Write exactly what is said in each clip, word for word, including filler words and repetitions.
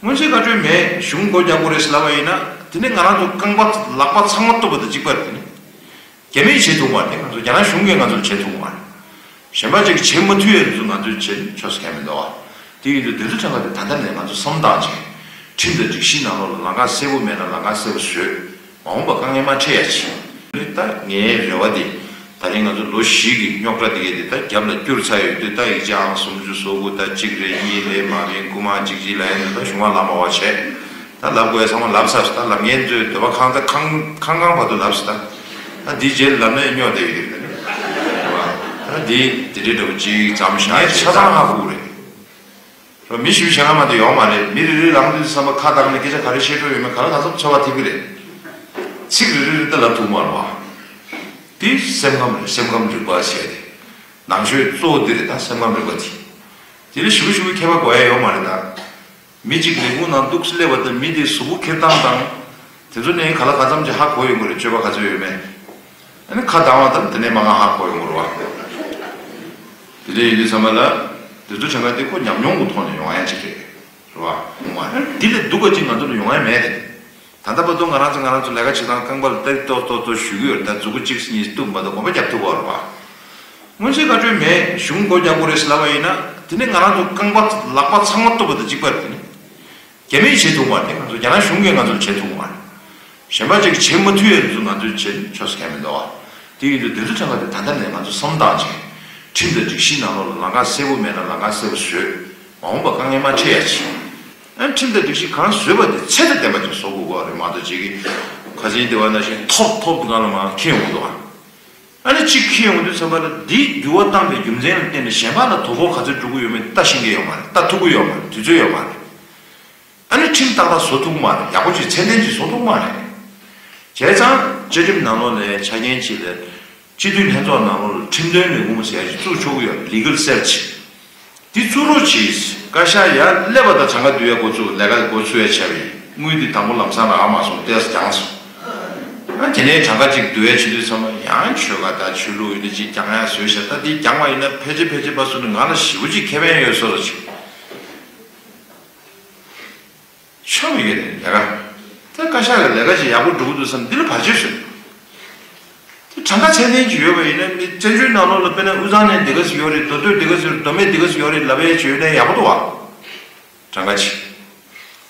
སྔོན་ཆད་བཀའ་བཀྱོན་མེད། གཞུང་སྒོ་རྒྱག་དགོས་རེད་ཟེར་ལབ་པ་ཡིན་ན། དེ་ནི་ང་རང་ཚོ་རྐང་པ་ལག་པ་ཚང་མ་གཏུབ་པ་དང་གཅིག་པ་རེད། དེ་ནི་རྒྱ་མིས་བྱེད་ཐུབ་མ་རེད། ང་ཚོ་རྒྱ་ནག་གཞུང་གིས་ང་ཚོར་བྱེད་ཐུབ་མ་རེད། གཞན་པ་ཅིག་གིས་བྱེད་མ་ཐུབ་ཡས་དེ་ཚོ་ང་ཚོས་བྱེད་ཆོག་ས་གང་མི་འདུག་ཨ། དེ་ཡིན་དུས་དེ་ཚོ་ཁྲིམས་ཁང་དེ་ད་ལྟ་ནས་ང་ཚོ་བསམ་བཏང་བྱས། ཁྲིམས་དང་སྒྲིག་གཞིའི་ནང་ལོགས་ལ་ལམ་ཁ་གསལ་པོ་མེད་ན་ལམ་ཁ་གསལ་པོ་བཟོས། མ་འོངས་པ་དཀའ་ངལ་མ་འཕྲད་ཡ་བྱེད། ད་ངའི་རེ་བ་དེ། ད་རིང་ང་ཚོ་ལོ་བཞི་གི་རྙོག་དྲ་དེ་གས་དེ་ད་རྒྱབ་ལ་བསྐྱུར་ཚར་ཡོད་དུས། ད་ཡིག་ཆ་ཨང་སུམ་ཅུ་སོ་དགུ་ད་གཅིག་རེད། གཉིས་རེད། མ་རེད། རྐུ་མ་གཅིག་གཅིག་ལ་ཡིན་དུས། ད་གཞུང་མང་ལབ་མ་བ་བྱས། ད་ལབ་དགོས་ཡ་ཚང་མ་ལབ་ཚར་སོང་། ད་ལབ་མཁན་ཚོས་འདོད་པ་ཁེངས་ད་ཁེངས་ཁེངས་ཁེངས་བར་དུ་ལབ་སོང་། ད་ད་འདི་རྗེས་ལ་ལབ་ན་ཡང་རྙོག་དྲ་ཡོད་ཀྱི་རེད། ད་འདི་དེ་འདྲའི་འདྲ་པོ་ཅིག་ཙམ་བཞག་ཡ་ཆ་ཚང་ཧ་གོ་གི་རེད། མི་ཞུ་བྱེད་ང་མ་དེ་ཡོང་མ་རེད། མི་རེ་རེ་རང་དུས་བསམ་པ་ཁ་བཏང་ནས་སྐད་ཆ་ག་རེ་བཤད་འགྲོ་ཡོད་མེད་ག་ལ་ག་ཚོད་ཚོར་བ་ཐེབས་ཀྱི་རེད། ཚིག་རེ་རེ་རེ་ད་ལབ་ཐུབ་མ་རེད་བ། དེ་སེམས་ཁམས་རེད། སེམས་ཁམས་རིག་པ་ཟེར་ཏེ། ནང་ཆོས་གཙོ་བོ་འདི་རེད། ད་སེམས་ཁམས་རིག་པ་དེ། དེ་ལས་ཞུ་ཞུ་ཁྱད་པར་དགོས་ཡ་ཡོད་མ་རེད་ད། མི་གཅིག་ལས་ཁུངས་ནང་འདུག་སླེབས་པ་དང་མི་དེའི་གཟུགས་པོ་འཁྱེར་སྟངས་དང་། དེ་ཚོ་ནས་ག་ལ་ག་ཙམ་གྱིས་ཧ་གོ་ཡོང་གི་རེད། སྤྱོད་པ་ག་ཚོད་ཡོད་མེད། ཨ་ནི་ཁ་གདངས་པ་དང་དེ་ནས་མར་ཧ་གོ་ཡོང་གི་རེད་བ། དེ་འདྲ་ཡིན་དུས་ཙམ་པ་ལ། དེ་ཚོ་བྱ་བ་དེ་ཁོ་ཉམས་མྱོང་གི་ཐོག་ནས་ཡོང་ཡ་ཅིག་རེད། རེད་བ། འདི་ལས་སྡུག་པ་ཅིག་ང་ཚོ་ལ་ཡོང་ཡ་མེད་རེད། ད་ལྟ་བར་དུ་ང་རང་ཚོ་ང་རང་ཚོ་ལས་ཀ་བྱེད་སྟངས་རྐང་པ་ལ་སྟེར་ཏོག་ཏོག་ཏོག་ཞུ་གི་ཡོད་རེད། ད་མཛུབ་གུ་གཅིག་གཉིས་གཏུབ་མ་གཏོགས་གོམ་པ་རྒྱབ་ཐུབ་པ་རེད་བ། སྔོན་ཆད་བཀའ་བཀྱོན་མེད། གཞུང་སྒོ་རྒྱག་དགོས་རེད་ཟེར་ལབ་པ་ཡིན་ན། དེ་ནི་ང་རང་ཚོ་རྐང་པ་ལག་པ་ཚང་མ་གཏུབ་པ་དང་གཅིག་པ་རེད། དེ་ནི་རྒྱ་མིས་བྱེད་ཐུབ་མ་རེད། ང་ཚོ་རྒྱ་ནག་གཞུང་གིས་ང་ཚོར་བྱེད་ཐུབ་མ་རེད། གཞན་པ་ཅིག་གིས་བྱེད་མ་ཐུབ་ཡས་དེ་ཚོ་ང་ཚོས་བྱེད་ཆོག་ས་གང་མི་འདུག་ཨ། དེ་ཡིན་དུས་དེ་ཚོ་ཚང་མ་དེ་ད་ལྟ་ནས་ང་ཚོ་བསམ་བཏང་བྱས། ཁྲིམས་དང་སྒྲིག་གཞིའི་ནང་ལོགས་ལ་ལམ་ཁ་གསལ་པོ་མེད་ན་ལམ་ཁ་གསལ་པོ་བཟོས། མ་འོངས་པ་དཀའ་ངལ་མ་འཕྲད་ཡ་བྱེད། ཨ་ནི་ཁྲིམས་དང་སྒྲིག་གཞི་གང་བཟོས་པ་དེ་ཚད་དང་ལྡན་པ་ཅིག་བཟོ་དགོས་ཀྱི་རེད་མ་གཏོགས། ཅིག་གིས་ཁ་སང་དེ་བ་ནང་བཞིན་ཐོབ་ཐོབ་སྒང་ལ་མར་འཁྱེར་ཡོང་གི་འདུག་ཨ། ཨ་ནི་གཅིག་འཁྱེར་ཡོང་དུས་ཙམ་པ་ལ་འདིས་འགྱུར་བ་བཏང་པའི་རྒྱུ་མཚན་ལ་བརྟེན་ནས་གཞན་པ་ལ་དོ་ཕོག་ག་ཚོད་འགྲོ་གི་ཡོད་མེད་ལྟ་ཤེས་ཀྱི་ཡོད་མ་རེད། ལྟ་ཐུབ་ཀྱི་ཡོད་མ་རེད། དུས་ཚོད་ཡོད་མ་རེད། ཨ་ནི་ཁྲིམས་ཏག་ཏག་བཟོ་ཐུབ་ཀྱི་མ་རེད། ཡག་པོ་ཅིག་ཚད་ལྡན་ཅིག་བཟོ་ཐུབ་ཀྱི་མ་རེད། བྱས་ཙང་བཅའ་ཁྲིམས་ནང་ལོགས་ལ་ཆ་རྐྱེན་ཅིག་ལ། སྤྱི་འཐུས་ལྷན་ཚོགས་ནང་ལོགས་ལ་ཁྲིམས་དོན་ལས་ཁུངས་ཟེར་ཡ་ཅིག་བཙུགས་ཆོག་གི་ཡོད། ལི་གལ་སེལ་ཅིག་འདི་བཙུགས་རོགས་གྱིས། བཀའ་ཤག་ཡར་སླེབས་པ་དང་གྲངས་ཀ་བསྡུ་ཡ་འགོ་བཙུགས། ལས་ཀ་འགོ་ཚུགས་ཡ་བྱས་པ་ཡིན། དངུལ་འདི་དང་པོ་ལམ་སང་རག་མ་སོང་། ཏོག་ཙམ་འགྱངས་སོང་། ཨ་དེ་ནས་གྲངས་ཀ་ཅིག་བསྡུ་ཡ་བྱེད་དུས་ཙམ་པ་ཡང་ཆོལ་ཁ་དང་ཆོས་ལུགས་ཡིན་ན་ཅིག་འགྱངས་ཡ་བཟོས་ཤག་ད་འདི་འགྱངས་པ་ཡིན་ན་ཕལ་ཆེར་ཕལ་ཆེར་ཕར་ཚུར་ནས་ང་ལ་ཞེ་པོ་ཅིག་ཁེ་ཕན་ཡོད་བཟོ་འདྲ་ཅིག་ཆོ་མི་ཡོད་རེད། ལས་ཀ་ད་བཀའ་ཤག་གི་ལས་ཀ་ཅིག་ཡག་པོ་འགྲོ་གི་འདུག་བསམ། འདི་ལ་བར་ཆད་བཟོས། དེ་གྲངས་ཀ་ཚད་ལྡན་ཅིག་ཡོད་པ་ཡིན་ན། མི་བཙན་བྱོལ་ནང་ལོགས་ལ་དཔེར་ན་དབུས་གཙང་ནས་འདི་ག་ཟིག་ཡོད་རེད། མདོ་སྟོད་འདི་ག་ཟིག་ཡོད་རེད། མདོ་སྨད་འདི་ག་ཟིག་ཡོད་རེད་ལབ་ཡས་ཅིག་ཡོད་ན་ཡག་པོ་འདུག་བ། གྲངས་ཀ་ཅིག་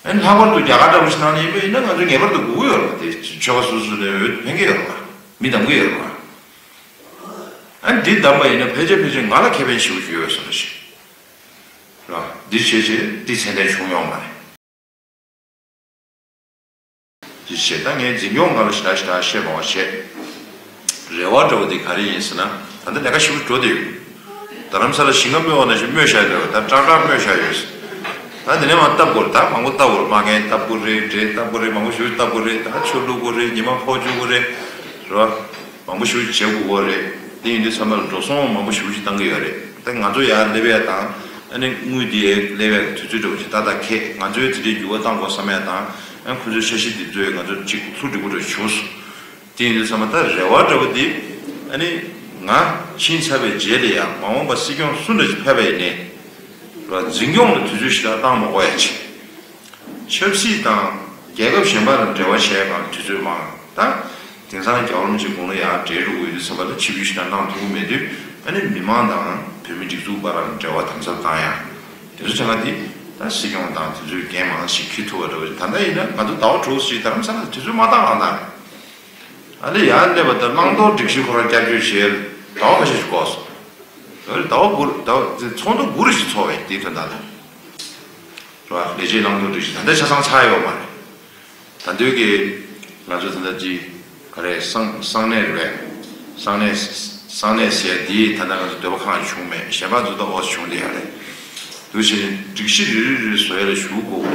ཨ་ནི་ལྷག་པར་དུ་རྒྱ་གར་འདྲ་པོ་ཞིག་ནང་ནས་ཡིན་པ་ཡིན་ན་ང་ཚོ་ངེས་པར་དུ་དགོས་ཀྱི་ཡོད་རེད་བ། དེ་ཆོལ་ཁ་སོ་སོ་ལ་འོས་ཕན་གྱི་ཡོད་རེད་བ། མི་གདམ་གྱི་ཡོད་རེད་བ། ཨ་ནི་འདི་གདམ་པ་ཡིན་ན་ཕལ་ཆེར་ཕལ་ཆེར་ང་ལ་ཁེ་ཕན་ཞེ་པོ་ཅིག་ཡོད་པའི་བཟོ་འདྲ་ཞིག་རེད་བ། འདི་བྱས་བྱས་འདི་ཚད་ལྡན་བྱུང་ཡོང་མ་རེད། དེ་བྱས་ད་ངས་འཛིན་སྐྱོང་སྒང་ལ་ཞེ་དྲག་ཞེ་དྲག་བཤད་མ་བ་བྱས། རེ་བ་འདྲ་བོ་དེ་ག་རེ་ཡིན་ཟེར་ན། ད་ལྟ་ལས་ཀ་ཞེ་པོ་འགྲོ་བསྡད་ཡོད། རྡ་རམ་ས་ལ་ཞིང་ཁ་རྨོས་པ་ནང་བཞིན་རྨོས་བཞག་ཡོད་པ། ད་ཀྲག་ཀྲག་རྨོས་བཞག་ཡོད། ད་དེ་ནས་མར་བཏབ་དགོས་རེད། ད་མང་པོ་བཏབ་དགོས་རེད། མ་རྒན་བཏབ་དགོས་རེད། འབྲས་བཏབ་དགོས་རེད། མང་པོ་ཞེ་པོ་བཏབ་དགོས་རེད། ད་ཆུ་བླུག་དགོས་རེད། ཉི་མ་ཕོག་བཅུག་དགོས་རེད། རེད་བ། མང་པོ་ཞེ་པོ་བྱེད་དགོས་ཀྱི་རེད། དེ་ཡིན་དུས་ཚང་མ་ལ་འགྲོ་སོང་མང་པོ་ཞེ་པོ་ཞིག་བཏང་གི་ཡོད་རེད། ད་ང་ཚོ་ཡར་སླེབས་ཡ་དང་། ཨ་ནི་དངུལ་འདི་ཡར་སླེབས་ཡ་གི་དུས་ཚོད་འདྲ་བོ་ཅིག་ཏག་ཏག་འཁེལ། ང་ཚོའི་དེ་འདྲའི་འགྱུར་བ་བཏང་དགོས་བསམ་ཡ་དང་། ཨ་ཁོ་ཚོའི་འཆར་གཞི་འདི་ཚོས་ང་ཚོ་ཅིག་ལྷུ་འགྲིག་པོ་འདྲ་བྱུང་སོང་། དེ་ཡིན་དུས་ཚང་མ་ད་རེ་བ་འདྲ་བོ་འདི། ཨ་ནི་ང་ཕྱིན་ཚར་བའི་རྗེས་ལ་ཡང་མ་འོངས་པ་སྲིད་སྐྱོང་སུ་འདྲ་ཞིག་ཕེབས་པ་ཡིན་ནའི། འཛིན་སྐྱོང་ལ་དུས་ཚོད་ཞེ་དྲག་བཏང་མ་དགོས་ཡ་ཅིག་ཆབ་སྲིད་དང་རྒྱལ་ཁབ་གཞན་པ་ལ་འབྲེལ་བ་བྱས་པའི་དུས་ཚོད་མང་། ད་དེང་སང་རྒྱལ་བ་རིན་པོ་ཆེ་དགུང་ལོ་ཡར་བགྲེས་འགྲོ་གི་ཡོད་དུས་ཙམ་པ་ལ་ཆིབས་བསྒྱུར་ཞིག་གནང་ཐུབ་ཀྱི་མེད་དུས། ཨ་ནི་མི་མང་དང་བོད་མི་སྒྲིག་འཛུགས་བར་ལ་འབྲེལ་བ་དམ་ཟབ་བཏང་ཡ། དེ་ཚོ་བྱ་བ་འདི་ད་སྲིད་སྐྱོང་དང་དེ་ཚོས་འགན་མང་ཞིག་འཁྱེར་ཐུབ་པ་འདྲ་བོ་ཞིག་ད་ལྟ་ཡིན་ན་ང་ཚོ་ཟླ་བ་དྲུག་ཅིག་རྡ་རམ་ས་ལ་དུས་ཚོད་མ་བཏང་རང་དང་། ཨ་ནི་ཡར་སླེབས་པ་དང་བླང་དོར་སྒྲིག་གཞི་ཁོ་རང་བསྐྱར་བཅོས་བྱས། ཟླ་བ་ཁ་ཤས་ཤིག་འགོར་སོང་། ཟླ་བ་དགུ་ཟླ་བ་ཚོགས་འདུ་དགུ་རེ་ཞིག་ཚོགས་པའི་དེའི་དོན་དག་ལ། རེད་བ། ལས་བྱེད་བླང་དོར་སྒྲིག་གཞི་ད་ལྟ་ཆ་ཚང་ཚར་ཡོད་མ་རེད། ད་ལྟའི་གི་ང་ཚོ་ད་ལྟ་ཅི་ག་རེ་གསང་གསང་གནས་རེད་པས། གསང་གནས་གསང་གནས་ཟེར་ཡ་འདི་ད་ལྟ་ང་ཚོ་འདོད་པ་ཁེངས་བྱུང་མེད། གཞན་པ་ཚོ་ད་ཨོ་བྱུང་བསྡད་ཡ་རེད། འདུག་བྱས་ནས་སྒྲིག་གཞི་རེ་རེ་རེ་བཟོ་ཡ་ལ་ཞུ་དགོས།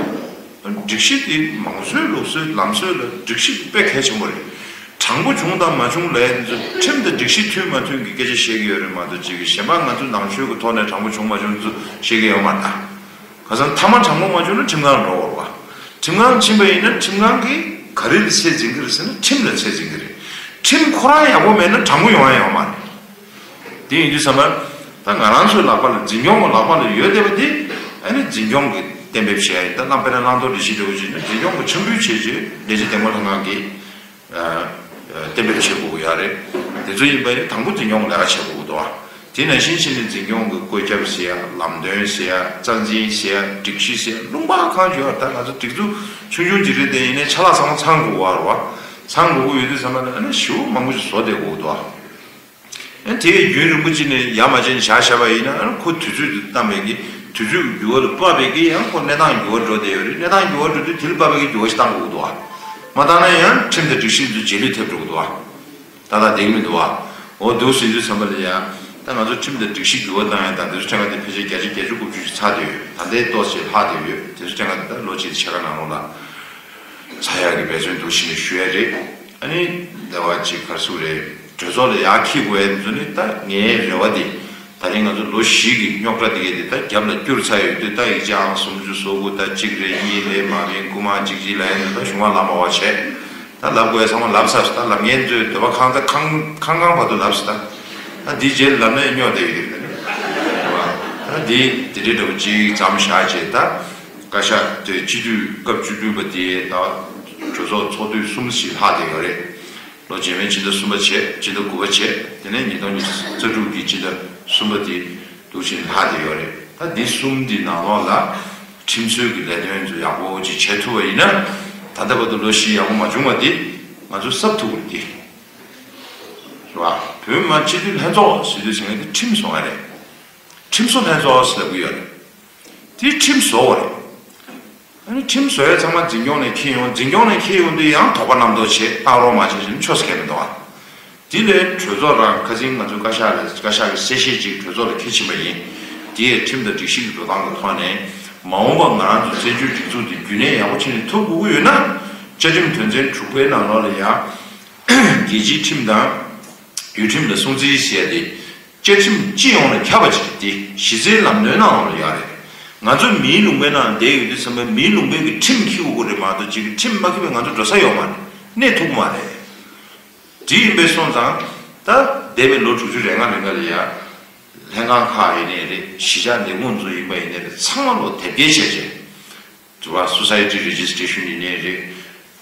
སྒྲིག་གཞི་དེ་མང་གཙོའི་ལུགས་སྲོལ་ལམ་སྲོལ་ལ་སྒྲིག་གཞི་དཔེ་གལ་ཆེན་པོ་རེད། དྲང་པོ་བྱུང་དང་མ་བྱུང་ལབ་ཡ་དེ་ཚོ་ཁྲིམས་དང་སྒྲིག་གཞི་མཐུན་མ་མཐུན་གྱི་སྐད་ཆ་བཤད་ཀྱི་ཡོད་རེད་མ་གཏོགས། ཅིག་གཞན་པ་ང་ཚོ་ནང་ཆོས་ཀྱི་ཐོག་ནས་དྲང་པོ་བྱུང་མ་བྱུང་དེ་ཚོ་བཤད་ཀྱི་ཡོད་མ་རེད་ད། ཁ་སང་མཐའ་མ་དྲང་པོ་མ་བྱུང་ན་ཁྲིམས་ཁང་འགྲོ་དགོས་རེད་བ། ཁྲིམས་ཁང་ཕྱིན་པ་ཡིན་ན་ཁྲིམས་ཁང་གིས་ག་རེ་ལ་ཚད་འཛིན་གྱི་རེད་ཟེར་ན་ཁྲིམས་ལ་ཚད་འཛིན་གྱི་རེད། ཁྲིམས་ཁོ་རང་ཡག་པོ་མེད་ན་དྲང་པོ་ཡོང་ཡ་ཡོད་མ་རེད། དེ་ཡིན་དུས་ཙམ་པ། ད་ང་རང་ཚོའི་ལག་པ་ལ་འཛིན་སྐྱོང་གི་ལག་པ་ལ་ཡོད་བསྡད་པ་དེ། ཨ་ནི་འཛིན་སྐྱོང་གི་ གཏན་འབེབས་བྱས་ཡིན། ད་བླངས་དཔེར་ན་བླང་དོར་སྒྲིག་གཞི་འདྲ་བོ་ཅིག་ནི་འཛིན་སྐྱོང་གི་ཆེན་པོའི་བྱས་རྗེས་ལས་བྱེད་འདེམས་ངོ་ལྷན་ཁང་གིས་གཏན་འབེབས་བྱེད་དགོས་ཀྱི་ཡོད་རེད། དེ་ཚོ་ཡིན་པ་ཡིན་དང་པོ་འཛིན་སྐྱོང་གི་ལས་ཀ་བྱེད་དགོས་ཀྱི་འདུག་དེ་ནང་བཞིན་བྱས་ནས་འཛིན་སྐྱོང་གི་བཀོད་ཁྱབ་ཟེར་ཡ། ལམ་སྟོན་ཟེར་ཡ། རྩ་འཛིན་ཟེར་ཡ། སྒྲིག་གཞི་ཟེར་ཡ། ལུང་པ་གང་ཡོད་ད་ང་ཚོ་སྒྲིག་འཛུགས་ཆུང་ཆུང་ཅིག་རེད། དེ་ཡིན་ནའི་ཆ་ལག་ཚང་མ་ཚང་དགོས་པ་རེད་བ། ཚང་དགོས་ཀྱི་ཡོད་དུས་ཙམ་པ་ལ་ཨ་ནི་ཞེ་པོ་མང་པོ་ཞིག་བཟོ་བསྡད་དགོས་ཀྱི་འདུག་ཨ་དེ་རྒྱུན་རིང་པོ་ཅིག་ནས་ཡ་མ་བྱས་ནས་བཞག་བཞག་པ་ཡིན་ན་ཨ་ནི་ཁོ་དུས་ཚོད་དུ་བཏང་བའི་གི་དུས་ཚོད་ཀྱི་འགྱུར་བ་ལ་དཔག་པའི་གི་ཡང་ཁོ་གནས་སྟངས་འགྱུར་བ་འགྲོ་བསྡད་ཡོད་རེད། གནས་སྟངས་འགྱུར་བ་འགྲོ་དུས་དེ་ལ་དཔག་པའི་གི་འགྱུར་བ་ཞིག་བཏང་དགོས་ཀྱི་འདུག་ཨ། མ་བཏང་ན་ཡང་ཁྲིམས་དང་སྒྲིག་གཞི་ཚོ་རྗེས་ལུས་ཐེབས་འགྲོ་གི་འདུག་ཨ། ད་ལྟ་བསྡད་ཀྱི་མི་འདུག་བ། འོ་འདུག་ཟེར་དུས་ཙམ་པ་ལ་ཡང་ད་ང་ཚོ་ཁྲིམས་དང་སྒྲིག་གཞི་འགྱུར་བ་བཏང་ཡ་དང་དེ་ཚོ་ཕྲན་ཁ་དེ་ཕལ་ཆེར་བརྒྱ་ཆ་བརྒྱད་ཅུ་དགུ་བཅུ་ཞིག་ཚར་བསྡད་ཡོད། ད་ལྟའི་ཏོག་ཙམ་ལྷག་བསྡད་ཡོད། དེ་ཚོ་ཕྲན་ཁ་དེ་ད་ལོ་གཅིག་དང་ཕྱེད་ཀ་ནང་ལོགས་ལ་ཚར་ཡག་གི་འབད་བརྩོན་འདུག་ཟེར་ནས་ཞུ་ཡ་རེད། ཨ་ནི་ཟླ་བ་གཅིག་ག་ཚོད་རེད། གྲོས་ཚོགས་ལ་ཡར་འཁྱེར་དགོས་ཡ་དེ་ཚོ་ནི་ད་ངའི་རེ་བ་དེ་ད་རིང་ང་ཚོ་ལོ་བཞི་གི་རྙོག་དྲ་དེ་གས་དེ་ད་རྒྱབ་ལ་བསྐྱུར་ཚར་ཡོད་དུས་ད་ཡིག་ཆ་ཨང་སུམ་ཅུ་སོ་དགུ་ད་གཅིག་རེད། གཉིས་རེད། མ་རེད། རྐུ་མ་གཅིག་གཅིག་ལ་ཡིན་ད་གཞུང་བ་ལམ་མ་བ་བྱས། ད་ལབ་དགོས་ཡ་ཚང་མ་ལབ་ཚར་སོང་། ད་ལབ་མཁན་ཚོས་འདོད་པ་ཁེངས་ཚར། ཁེངས་ཁེངས་ཁེངས་བར་དུ་ལབ་སོང་། ད་ད་འདི་རྗེས་ལབ་ན་ཡང་སྨྱོ་བསྡད་ཡོད་རེད། ད་འདི་དེ་འདྲའི་འདྲ་པོ་གཅིག་མཚམས་བཞག་བྱས། ད་བཀའ་ཤག་དེ་སྤྱི་འཐུས་སྐབས་བཅུ་བདུན་པ་དེ་ད་གྲོས་ཚོགས་ཚོགས་དུས་གསུམ་ཞིག་ལྷག་བསྡད་ཡོད་རེད། ལོ་རྗེས་མའི་སྤྱི་ཟླ་གསུམ་པ་བྱས། སྤྱི་ཟླ་དགུ་པ་བྱས། དེ་ནས་ཉིས་སྟོང་ཉི་ཤུ་རྩ་དྲུག་གི་སྤྱི་ཟླ་གསུམ་པ་དེ་འདུག་བྱས་ལྷག་བསྡད་ཡོད་རེད། ད་འདི་གསུམ་འདི་ནང་ལོགས་ལ་ཁྲིམས་བཟོའི་གི་ལས་དོན་ཚོ་ཡག་པོ་ཅིག་བྱེད་ཐུབ་པ་ཡིན་ན། ད་ལྟ་བར་དུ་ལོ་བཞི་ཡག་པོ་མ་བྱུང་བ་དེ་ང་ཚོ་གསབ་ཐུབ་དགོས་ཀྱི་རེད་བ། བོད་མི་མང་སྤྱི་འཐུས་ལྷན་ཚོགས་ཟེར་དུས་ཟེར་མཁན་དེ་ཁྲིམས་བཟོ་མཁན་རེད། ཁྲིམས་བཟོ་ལྷན་ཚོགས་ཟེར་ལབ་ཀྱི་ཡོད་རེད། དེ་ཁྲིམས་བཟོ་བ་རེད། ཨ་ནི་ཁྲིམས་བཟོ་ཡ་ཚང་མ་འཛིན་སྐྱོང་ནས་འཁྱེར་ཡོང་། འཛིན་སྐྱོང་ནས་འཁྱེར་ཡོང་དུས་ཡང་དོགས་པ་རྣམ་རྟོག་བྱེད། བཏང་རོགས་མ་བྱེད་ཟེར་ནས་ཆོག་ཟེར་མཁན་མི་འདུག་ཨ། དེ་ལས་གྲོས་ཚོགས་རང་ཁ་སང་ང་ཚོའི་བཀའ་ཤག་ལ་བཀའ་ཤག་གི་གསལ་བཤད་ཅིག་གྲོས་ཚོགས་ལ་འཁྱེར་ཕྱིན་པ་ཡིན། དེ་ཡང་ཁྲིམས་དང་སྒྲིག་གཞི་གི་འགྲོ་སྟངས་ཀྱི་ཐོག་ནས་མ་འོངས་པ་ང་རང་ཚོ་བཙན་བྱོལ་སྒྲིག་འཛུགས་དེ་རྒྱུན་གནས་ཡག་པོ་བྱས་ནས་ཐུབ་དགོས་ཀྱི་ཡོད་ན། བཅའ་ཁྲིམས་དོན་ཚན་དྲུག་པའི་ནང་ལོགས་ལ་ཡང་རྒྱལ་སྤྱིའི་ཁྲིམས་དང་། ཡུལ་ཁྲིམས་ལ་སྲུང་བརྩི་ཟེར་ཡ་དེ་བཅའ་ཁྲིམས་སྤྱི་ཡོངས་ལ་ཁྱབ་པ་ཅིག་རེད། དེ་གཞི་རྩའི་ལམ་སྟོན་ནང་ལ་ཡོད་རེད། ང་ཚོ་མིའི་ལུང་པའི་ནང་བསྡད་ཡོད་དུས་ཙམ་པ་མིའི་ལུང་པའི་གི་ཁྲིམས་འཁྱེར་དགོས་རེད་མ་གཏོགས་ཅིག་གི་ཁྲིམས་མ་འཁྱེར་བའི་ང་ཚོ་འགྲོ་ས་ཡོད་མ་རེད། གནས་ཐུབ་ཀྱི་མ་རེད། དེ་ཡིན་པས་སོང་ཙང་ད་འདས་པའི་ལོ་དྲུག་ཅུ་རེ་ལྔ་རིང་ལ་ཡ་ལྷན་ཁང་ཁག་ཡིན་ནའི་རེད། གཞིས་ཆགས་ལས་ཁུངས་ཚོ་ཡིན་པ་ཡིན་ནའི་རེད། ཚང་མ་ལོ་དེབ་སྐྱེལ་བྱས་བྱས། དུ་བ་Society Registration ཡིན་ནའི་རེད།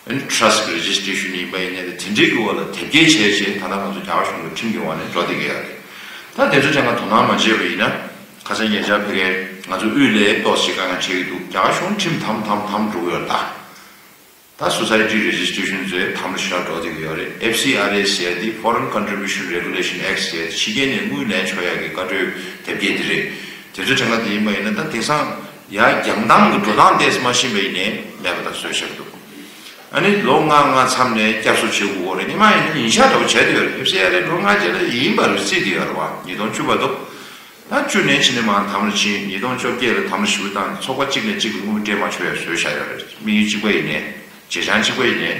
ཨ་ནི་Trust Registration ཡིན་པ་ཡིན་ནའི་རེད། དེ་འདྲའི་གི་འོག་ལ་དེབ་སྐྱེལ་བྱས་བྱས་ད་ལྟ་ང་ཚོ་རྒྱ་གར་གཞུང་གི་ཁྲིམས་ཀྱི་འོག་ནས་འགྲོ་བསྡད་ཀྱི་ཡོད་རེད། ད་དེ་ཚོ་ཅང་ག་དོ་སྣང་མ་བྱས་པ་ཡིན་ན། ཁ་སང་ཉེ་ཆར་ཕ་གིར་ང་ཚོ་དབུས་ལ་ཏོག་ཙམ་དཀའ་ངལ་འཕྲད་ཀྱི་འདུག་རྒྱ་གར་གཞུང་ཁྲིམས་དམ་དམ་དམ་འགྲོ་གི་ཡོད་རེད་ད། ད་Society Registration ཚོའི་དམ་ལ་ཞེ་དྲག་འགྲོ་བསྡད་ཀྱི་ཡོད་རེད། F C R A ཟེར་ཡ་དེ་Foreign Contribution Regulation Act ཟེར་ཡ་ཕྱི་རྒྱལ་ནས་དངུལ་ལེན་ཆོག་ཡ་གི་བཀའ་འཁྲོལ་དེབ་སྐྱེལ་དེ་རེད། དེ་ཚོ་དྲན་ག་དེ་ཡིན་པ་ཡིན་ན་ད་དེང་སང་ཡ་རྒྱང་ཐང་གི་འགྲོ་སྟངས་དེ་མ་ཤེས་པ་ཡིན་ནའི་མེད་པ་དང་བཟོས་བཞག་འདུག་ཨ་ནི་ལོ་ལྔ་ལྔ་མཚམས་ནས་བསྐྱར་གསོ་བྱེད་དགོས་རེད། ཉི་མ་ཡིན་ན་ཉིན་ཞག་འདྲ་བོ་བྱས་བསྡད་ཡོད་རེད། F C R A ལོ་ལྔ་རྗེས་ལ་ཡིན་པ་རེད་བརྩིས་བསྡད་ཡོད་རེད་བ། ཉིས་སྟོང་བཅུ་བར་དུ། ད་བཅུ་ནས་ཕྱི་ནས་མར་དམ་ལ་ཕྱིན། ཉིས་སྟོང་བཅོ་བརྒྱད་ལ་དམ་ལ་ཞུ་བཏང་། ཚོགས་པ་གཅིག་ནས་གཅིག་ལ་དངུལ་སྤྲད་མ་ཆོག་ཡ་བཟོས་བཞག་ཡོད་རེད། དམིགས་ཡུལ་གཅིག་པ་ཡིན་ནའི་བྱེད་བྱང་གཅིག་པ་ཡིན་ནའི་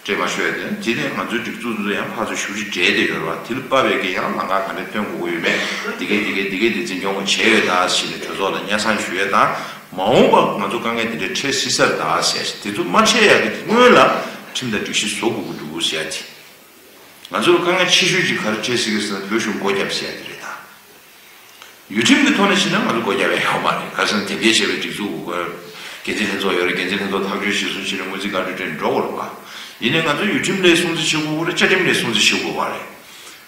སྤྲད་མ་ཆོག་ཡ་དེ། དེ་ནས་ང་ཚོའི་སྒྲིག་འཛུགས་འདི་ཚོ་ཡང་ཕར་ཚུར་ཞུ་རྒྱུ་འབྲེལ་བསྡད་ཡོད་རེད་བ། དེ་ལ་དཔག་པའི་གི་ཡང་ལམ་ཁ་ག་འདྲ་སྟོན་དགོས་ཀྱི་ཡོད་མེད་འདི་གས་འདི་གས་འདི་གས་འདི་འཛིན་སྐྱོང་ག་བྱས་ཡོད་ད་ཟེར་ནས་གྲོས་ཚོགས་ལ་སྙན་སེང་ཞུ་ཡ་དང་། མ་འོངས་པ་ང་ཚོ་དཀའ་ངལ་འདི་འདྲ་འཕྲད་སྲིད་ས་རེད་ད་ཟེར། དེ་ཚོ་མ་འཕྲད་ཡ་གི་སྔོན་ལ་ཁྲིམས་དང་སྒྲིག་གཞི་བཟོ་དགོས་ཀྱི་འདུག་ཟེར་ཡ་དེ། ང་ཚོར་དཀའ་ངལ་ཆེ་ཤོས་ཅིག་ག་རེ་འཕྲད་སྲིད་ཀྱི་ཟེར་ན་བོད་གཞུང་སྒོ་བརྒྱབ་ཟེར་ཡ་དེ་རེད་ད། ཡུལ་ཁྲིམས་ཀྱི་ཐོག་ནས་བྱས་ན་ང་ཚོ་སྒོ་བརྒྱབ་ཡ་ཡོད་མ་རེད། ག་རེ་ཟེར་ན་དེབ་སྐྱེལ་བྱས་པའི་སྒྲིག་འཛུགས་འགོ་འགོ་འགན་འཛིན་ལྷན་ཚོགས་ཡོད་རེད། འགན་འཛིན་ལྷན་ཚོགས་ཐག་གཅོད་བྱས་སོང་ཕྱིན་ནས་སྔོན་རྩིས་བཀའ་འཁྲོལ་སྤྲད་ནས་འགྲོ་དགོས་རེད་བ། ཡིན་ནའི་ང་ཚོ་ཡུལ་ཁྲིམས་ལ་སྲུང་བརྩི་བྱེད་དགོས་རེད། བཅའ་ཁྲིམས་ལ་སྲུང་བརྩི་བྱེད་དགོས་པ་རེད།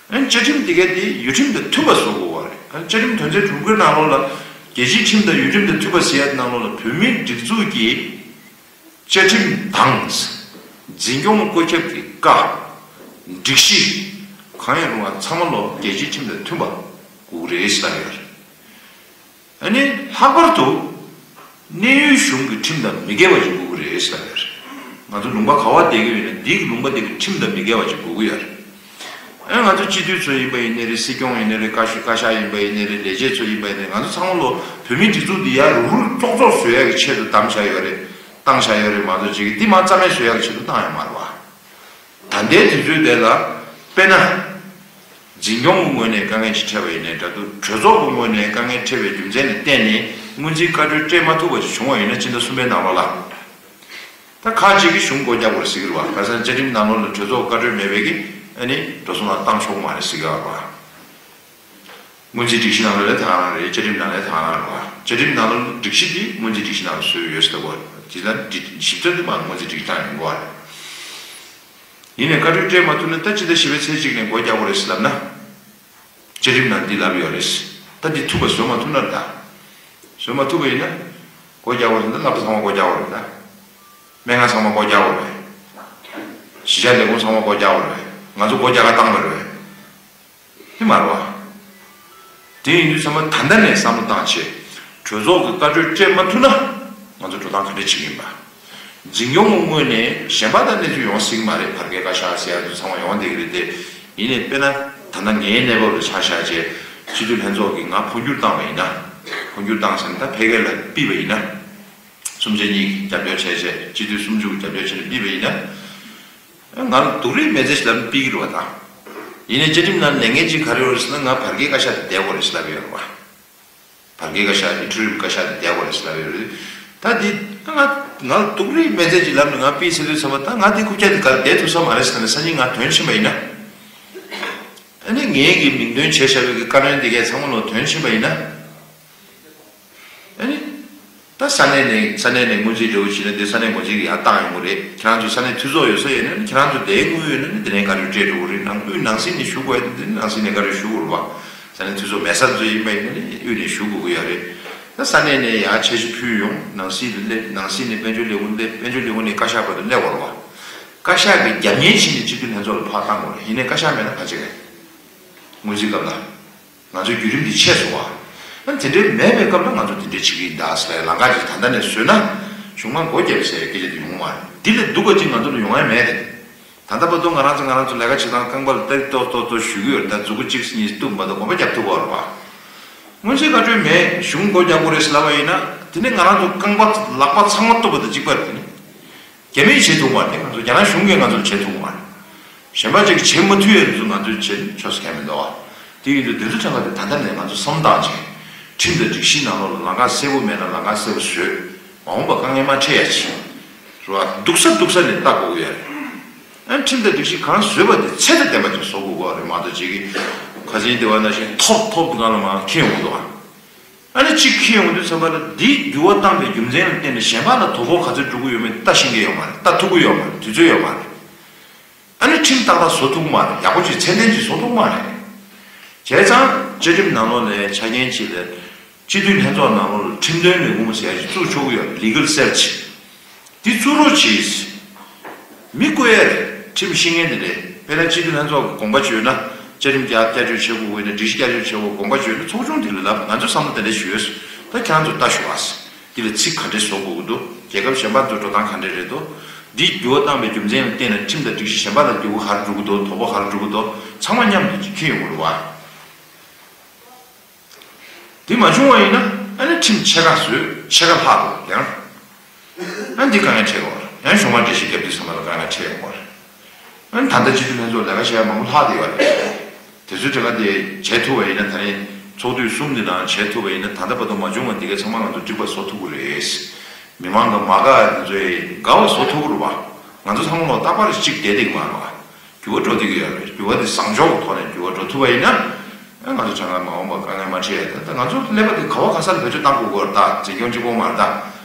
ཨ་ནི་བཅའ་ཁྲིམས་དེ་ག་དེ་ཡུལ་ཁྲིམས་དང་མཐུན་པ་བཟོ་དགོས་པ་རེད། ཨ་ནི་བཅའ་ཁྲིམས་དོན་ཚན་དྲུག་པའི་ནང་ལོགས་ལ་རྒྱལ་སྤྱིའི་ཁྲིམས་དང་ཡུལ་ཁྲིམས་དང་མཐུན་པ་ཟེར་ཡ་ནང་ལོགས་ལ་བོད་མིའི་སྒྲིག་འཛུགས་ཀྱི་བཅའ་ཁྲིམས་དང་། འཛིན་སྐྱོང་བཀོད་ཁྱབ་ཀྱི་བཀའ། སྒྲིག་གཞི། གང་ཡིན་རུང་བ་ཚང་མ་ལོ་རྒྱལ་སྤྱིའི་ཁྲིམས་དང་མཐུན་པ་དགོས་ཀྱི་རེད་ཟེར་ལབ་ཡོད་རེད། ཨ་ནི་ལྷག་པར་དུ་གནས་ཡུལ་གཞུང་གི་ཁྲིམས་དང་མི་འགལ་བ་ཞིག་དགོས་ཀྱི་རེད་ཟེར་ལབ་ཡོད་རེད། ང་ཚོ་ལུང་པ་ག་བ་བསྡད་ཀྱི་ཡོད་ན་འདི་གི་ལུང་པ་འདི་གི་ཁྲིམས་དང་མི་འགལ་བ་ཞིག་དགོས་ཀྱི་ཡོད་རེད། ཨ་ང་ཚོ་སྤྱི་འཐུས་ཚོ་ཡིན་པ་ཡིན་ནའི་རེད། སྲིད་སྐྱོང་ཡིན་ནའི་རེད། བཀའ་ཤག་བཀའ་ཤག་ཡིན་པ་ཡིན་ནའི་རེད། ལས་བྱེད་ཚོ་ཡིན་པ་ཡིན་ནའི་ང་ཚོ་ཚང་མ་ལོ་བོད་མིའི་སྒྲིག་འཛུགས་འདི་ཡར་རུག་རུག་ཙོག་ཙོག་བཟོ་ཡག་གི་ཆེད་དུ་བདམས་བཞག་ཡོད་རེད། བཏང་བཞག་ཡོད་རེད་མ་གཏོགས་ཅིག་འདི་མ་རྩ་མེད་བཟོ་ཡག་གི་ཆེད་དུ་བཏང་ཡོད་མ་རེད་བ། ད་ལྟའི་དུས་ཚོད་དེ་ལ་དཔེར་ན། འཛིན་སྐྱོང་གི་ངོས་ནས་དཀའ་ངལ་ཅིག་འཕྲད་པ་ཡིན་ནའི་འདྲ་འདུག་གྲོས་ཚོགས་ཀྱི་ངོས་ནས་དཀའ་ངལ་འཕྲད་པའི་རྒྱུ་མཚན་ལ་བརྟེན་ནས་སྔོན་རྩིས་བཀའ་འཁྲོལ་སྤྲད་མ་ཐུབ་པ་ཅིག་བྱུང་བ་ཡིན་ན་སྤྱི་ཟླ་གསུམ་པའི་ནང་ལོགས་ལ། ད་ཁག་ཅིག་གིས་གཞུང་སྒོ་རྒྱག་དགོས་རེད་ཟེར་གྱི་རེད་བ། ག་རེ་ཟེར་ན་བཅའ་ཁྲིམས་ནང་ལོགས་ལ་གྲོས་ཚོགས་བཀའ་འཁྲོལ་མེད་པའི་གི་ཨ་ནི་འགྲོ་སོང་ལ་བཏང་ཆོག་གི་མ་རེད་ཟེར་གྱི་ཡོད་རེད་བ། སྔོན་རྩིས་སྒྲིག་གཞི་ནང་ལ་ལས་དང་རང་རེད། བཅའ་ཁྲིམས་ནང་ལས་དང་རང་རེད་བ། བཅའ་ཁྲིམས་ནང་ལ་སྒྲིག་གཞི་འདི་སྔོན་རྩིས་སྒྲིག་གཞི་ནང་ལ་བཟོས་ཡོད་ཟེར་བ། དེ་ལ་འདི་ཞིབ་ཕྲ་འདི་མ་སྔོན་རྩིས་སྒྲིག་གཞི་ནང་ཡོང་གི་བ་རེད། ཡིན་ནའི་བཀའ་འཁྲོལ་སྤྲད་མ་ཐུབ་ན་ད་ཕྱི་ཟླ་བཞི་པའི་ཚེས་གཅིག་ནས་སྒོ་རྒྱག་དགོས་རེད་ཟེར་ལབ་ན། བཅའ་ཁྲིམས་ནང་འདི་ལབ་ཡོད་རེད། ད་འདི་ཐུབ་པ་བཟོ་མ་ཐུབ་ན་ད། བཟོ་མ་ཐུབ་པ་ཡིན་ན། སྒོ་རྒྱག་དགོས་རེད་ད། སློབ་གྲྭ་ཚང་མ་སྒོ་རྒྱག་དགོས་རེད་ད། སྨན་ཁང་ཚང་མ་སྒོ་རྒྱག་དགོས་རེད། གཞིས་ཆགས་ལས་ཁུངས་ཚང་མ་སྒོ་རྒྱག་དགོས་རེད། ང་ཚོ་སྒོ་རྒྱག་ག་བཏང་བ་རེད། ཧི་མ་རོ། དེ་ཡིན་དུས་ཚང་མ་ད་ལྟ་ནས་བསམ་བློ་བཏང་བྱས། གྲོས་ཚོགས་ཀྱི་བཀའ་འཁྲོལ་སྤྲད་མ་ཐུབ་ན། ང་ཚོ་འགྲོ་སྟངས་ག་འདྲ་བྱེད་ཀྱི་ཡིན་པ། འཛིན་སྐྱོང་གི་ངོས་ནས་གཞན་པ་དང་གནས་ཚུལ་ཡོང་སྲིད་ཀྱི་མ་རེད། བར་བརྒལ་བཀའ་ཤག་ཟེར་ཡ་ཚོ་ཚང་མ་ཡོང་བསྡད་ཀྱི་རེད་དེ། ཡིན་ནའི་དཔེར་ན་ད་ལྟ་ངའི་གནས་བབ་ལ་ཆ་བཞག་བྱས། སྤྱི་འཐུས་ལྷན་ཚོགས་ཀྱིས་ང་འཕོ་འགྱུར་བཏང་བ་ཡིན་ན། འཕོ་འགྱུར་བཏང་ཟེར་ན་ད་ཕལ་སྐད་ལ་ཕུད་པ་ཡིན་ན། གསུམ་ཆ་གཉིས་ཀྱིས་རྒྱབ་སྐྱོར་བྱས་བྱས། སྤྱི་འཐུས་སུམ་ཅུ་གིས་རྒྱབ་སྐྱོར་བྱས་ནས་ཕུད་པ་ཡིན་ན། ང་ལ་སྡུག་རུས་མེད་ཚད་ཞིག་ལབ་ནས་ཕུད་ཀྱི་རེད་བ་ད། ཡིན་ནའི་བཅའ་ཁྲིམས་ནང་ལས་འགན་གཅིག་ག་རེ་ཡོད་རེད་ཟེར་ན། ང་བར་བརྒལ་བཀའ་ཤག་དེ་བསྡད་དགོས་རེད་ཟེར་ལབ་ཡོད་རེད་བ། བར་བརྒལ་བཀའ་ཤག་ཨིན་ཊི་རིམ་བཀའ་ཤག་དེ་བསྡད་དགོས་རེད་ཟེར་ལབ་ཡོད་རེད། ད་འདི་ང་ང་ལ་སྡུག་རུས་མེད་ཚད་ཅིག་ལབ་ནས་ང་ཕུད་ཚར་དུས་ཙམ་པ། ད་ང་འདི་རྐུབ་བཀྱག་འདི་ག་ལ་བསྡད་ཐུབ་ས་མ་རེད་ཟེར་ནས་སང་ཉིན་ང་ཐོན་ཕྱིན་པ་ཡིན་ན། ཨ་ནི་ངས་ཀྱི་མིང་འདོན་བྱས་བཞག་པའི་གི་བཀའ་བློན་འདི་གས་ཚང་མ་ལོ་ཐོན་ཕྱིན་པ་ཡིན་ན། ཨ་ནི། ད་ས་གནས་ནས་ས་གནས་ནས་སྔོན་རྩིས་འདྲ་བོ་བྱས་ན་དེ་ས་གནས་འགོ་འཛིན་གྱིས་ཡར་བཏང་ཡོང་གི་རེད། ཁྱེད་རང་ཚོ་ས་གནས་འཐུས་ཚོགས་ཡོད་ས་ཡོད་ན་ནི། ཁྱེད་རང་ཚོ་དེའི་དངུལ་ཡོད་ན་ནི། དེ་ནས་བཀའ་འཁྲོལ་སྤྲད་འགྲོ་གི་རེད། ནང་དབུས་ནང་སྲིད་ནས་ཞུ་དགོས་ཡ་དེ་ནང་སྲིད་ནས་བཀའ་འཁྲོལ་ཞུ་དགོས་རེད་བ། ས་གནས་འཐུས་ཚོགས་མེད་ས་ཚོ་ཡིན་པ་ཡིན་ན་ནི་དབུས་ནས་ཞུ་དགོས་ཀྱི་ཡོད་རེད། ད་ས་གནས་ནས་ཡར་འཆར་གཞི་ཕུལ་ཡོང་། ནང་སྲིད་ལ་སླེབས། ནང་སྲིད་ནས་དཔལ་འབྱོར་ལས་ཁུངས་སླེབས། དཔལ་འབྱོར་ལས་ཁུངས་ནས་བཀའ་ཤག་བར་དུ་སླེབས་དགོས་རེད་བ། བཀའ་ཤག་གིས་རྒྱབ་གཉེར་བྱས་ནས་སྤྱི་འཐུས་ལྷན་ཚོགས་ལ་ཕར་བཏང་དགོས་རེད། ཡིན་ནའི་བཀའ་ཤག་མེད་ན་ག་བྱེད་ག་ཡིན། སྔོན་རྩིས་སྐབས་ལ། ང་ཚོའི་བརྒྱུད་རིམ་འདི་ཆད་སོང་བ། ཨ་ནི་དེ་འདྲའི་མེད་པའི་སྐབས་ལ་ང་ཚོ་དེ་འདྲའི་བྱེད་ཀྱི་ཡིན་ད་ཟེར་ལམ་ཁ་ཅིག་ད་ལྟ་ནས་བཟོས་ན། གཞུང་མང་སྒོ་བརྒྱབ་ཟེར་བའི་སྐད་ཆ་དེ་ཡོང་བ་རེད། འདི་ལས་སྡུག་པ་ཅིག་ང་ཚོ་ལ་ཡོང་ཡ་མེད་རེད། ད་ལྟ་བར་དུ་ང་རང་ཚོ་ང་རང་ཚོ་ལས་ཀ་བྱེད་སྟངས་རྐང་པ་ལ་སྟར་ཏོག་ཏོག་ཏོག་གཞུ་གི་ཡོད་རེད། ད་མཛུ་གུ་གཅིག་གཉིས་གཏུབ་མ་གཏོགས་གོམ་པ་རྒྱབ་ཐུབ་ཀྱི་ཡོད་རེད་པ། སྔོན་ཆད་བཀའ་འཁྲོལ་མེད། གཞུང་སྒོ་རྒྱག་དགོས་རེད་ཟེར་ལབ་པ་ཡིན་ན། དེ་ནས་ང་རང་ཚོ་རྐང་པ་ལག་པ་ཚང་མ་གཏུབ་པ་དང་གཅིག་པ་རེད། དེ་ནི། རྒྱ་མིས་བྱེད་ཐུབ་མ་རེད། ང་ཚོ་རྒྱ་ནག་གཞུང་གིས་ང་ཚོར་བྱེད་ཐུབ་མ་རེད། གཞན་པ་ཅིག་གིས་བྱེད་མ་ཐུབ་ཡས་དེ་ཚོ་ང་ཚོས་བྱེད་ཆོག་ས་གང་མི་འདུག་བ། དེ་ཡིན་དུས་དེ་ཚོ་ཚང་ཁ་དེ་ད་ལྟ་ནས་ང་ཚོ་བསམ་བཏང་བྱས། ཁྲིམས་དང་སྒྲིག་གཞིའི་ནང་ལོགས་ལ་ལམ་ཁ་གསལ་པོ་མེད་ན་ལམ་ཁ་གསལ་པོ་བཟོས། མ་འོངས་པ་དཀའ་ངལ་མ་འཕྲད་ཡ་ཆེད། རེད་བ། སྡུག་ས་སྡུག་ས་ནས་ལྟ་དགོས་ཀྱི་ཡོད་རེད། ཨ་ཁྲིམས་དང་སྒྲིག་གཞི་གང་བཟོས་པ་དེ་ཚད་དང་ལྡན་པ་ཅིག་བཟོ་དགོས་ཀྱི་རེད་མ་གཏོགས། ཅིག་གིས་ཁ་སང་དེ་བ་ནང་བཞིན་ཐོབ་ཐོབ་གང་ལ་མ་འཁྱེར་འོང་འདུག་ཨ། ཨ་ནི་གཅིག་འཁྱེར་ཡོང་དུས་ཙམ་པ་ལ། འདིའི་འགྱུར་བ་བཏང་པའི་རྒྱུ་མཚན་ལ་བརྟེན་ནས་གཞན་པ་ལ་དོ་ཕོག་ག་ཚོད་འགྲོ་གི་ཡོད་མེད་ལྟ་ཤེས་ཀྱི་ཡོད་མ་རེད། ལྟ་ཐུབ་ཀྱི་ཡོད་མ་རེད། ལྟ་ཐུབ་ཀྱི་ཡོད་མ་རེད། ཨ་ནི་ཁྲིམས་ཏག་ཏག་བཟོ་ཐུབ་ཀྱི་མ་རེད། ཡག་པོ་ཅིག་ཚད་ལྡན་ཅིག་བཟོ་ཐུབ་ཀྱི་མ་རེད། བྱས་ཙང་བཅའ་ཁྲིམས་ནང་ལོགས་ལ་ཆ་རྐྱེན་ཅིག་ལ། སྤྱི་འཐུས་ལྷན་ཚོགས་ནང་ལོགས་ལ་ཁྲིམས་དོན་ལས་ཁུངས་ཟེར་ཡ་ཞིག་བཙུགས་ཆོག་གི་ཡོད་རེད། ལི་གལ་སེལ་ཅིག་འདི་བཙུགས་རོགས་གྱིས། མི་བསྐོ་ཡ་རེད། ཁྲིམས་ཤེས་མཁན་དེ་རེད། དཔེར་ན་སྤྱི་འཐུས་ལྷན་ཚོགས་ཀྱི་དགོངས་པ་བརྗོད་ན། བཅའ་ཁྲིམས་བསྐྱར་བསྐྱར་བཅོས་བྱེད་དགོས་ཀྱི་ཡོད་ན། སྒྲིག་གཞི་བསྐྱར་བཅོས་བྱེད་དགོས་དགོངས་པ་བརྗོད་ན། ཚོགས་ཆུང་དེ་ལ་ལབ། ང་ཚོས་བསམ་བློ་དེ་འདྲ་ཞུས། ད་ཁྱེད་རང་ཚོ་ལྟ་ཞུ་ཨ། འདི་ལ་ཚིག་ག་འདྲས་བཟོ་དགོས་ཀྱི་འདུག་རྒྱལ་ཁབ་གཞན་པ་ཚོ་འགྲོ་སྟངས་ག་འདྲས་རེད་འདུག་འདི་འགྱུར་བ་བཏང་པའི་རྒྱུ་མཚན་ལ་བརྟེན་ནས་ཁྲིམས་དང་སྒྲིག་གཞི་གཞན་པ་ལ་འགྱུར་བ་ག་རེ་འགྲོ་གི་འདུག་དོ་ཕོག་ག་རེ་འགྲོ་གི་འདུག་ཚང་མ་མཉམ་དུ་ཅིག་འཁྱེར་ཡོང་གི་རེད་བ། དེ་མ་བྱུང་བ་ཡིན་ན། ཨ་ནི་ཁྲིམས་ཕྱེད་ཀ་བཟོས། ཕྱེད་ཀ་ལྷག་འདུག་ཡང་། ཨ་ནི་འདི་དཀའ་ངལ་འཕྲད་ཡོང་བ་རེད། ཡང་གཞུང་མང་འགྲེལ་བཤད་རྒྱབ་དུས་ཙམ་པ་ལ་དཀའ་ངལ་འཕྲད་ཡོང་བ་རེད། ཨ་ནི་ད་ལྟ་སྤྱི་འཐུས་ལྷན་ཚོགས་ལས་ཀ་བྱེད་ཡ་མང་པོ་ལྷག་བསྡད་ཡོད་རེད། དེ་ཚོའི་གྲས་ཀ་དེ་བྱེད་ཐུབ་པ་ཡིན་ན། ད་རིང་ཚོགས་དུས་གསུམ་འདི་ནང་བྱེད་ཐུབ་པ་ཡིན་ན། ད་ལྟ་བར་དུ་མ་བྱུང་བ་འདི་གའི་ཚང་མ་ང་ཚོ་འགྲིག་པ་བཟོ་ཐུབ་ཀྱི་རེད། མི་མང་གི་མ་དགའ་དེ་ཚོའི་དགའ་བ་བཟོ་ཐུབ་ཀྱི་རེད་བ། ང་ཚོ་ཚང་མ་ལོ་རྟག་པར་གཅིག་བསྡད་བསྡད་ཀྱི་མ་རེད་བ། འགྱུར་བ་འགྲོ་བསྡད་ཀྱི་ཡོད་རེད། འགྱུར་བ་དེ་བཟང་ཕྱོགས་ཀྱི་ཐོག་ནས་འགྱུར་བ་འགྲོ་ཐུབ་པ་ཡིན་ན། ཨ་ང་ཚོ་གྲངས་ཀ་མ་འོངས་པ་དཀའ་ངལ་མ་འཕྲད་ཡ། ད་ད་ང་ཚོ་ཀླད་པ་དེ་ག་བ་ག་ས་ལ་བེད་སྤྱོད་བཏང་དགོས་ཀྱི་ཡོད་རེད་ད། འཛིན་སྐྱོང་གཅིག་པོ་མ་རེད་ད།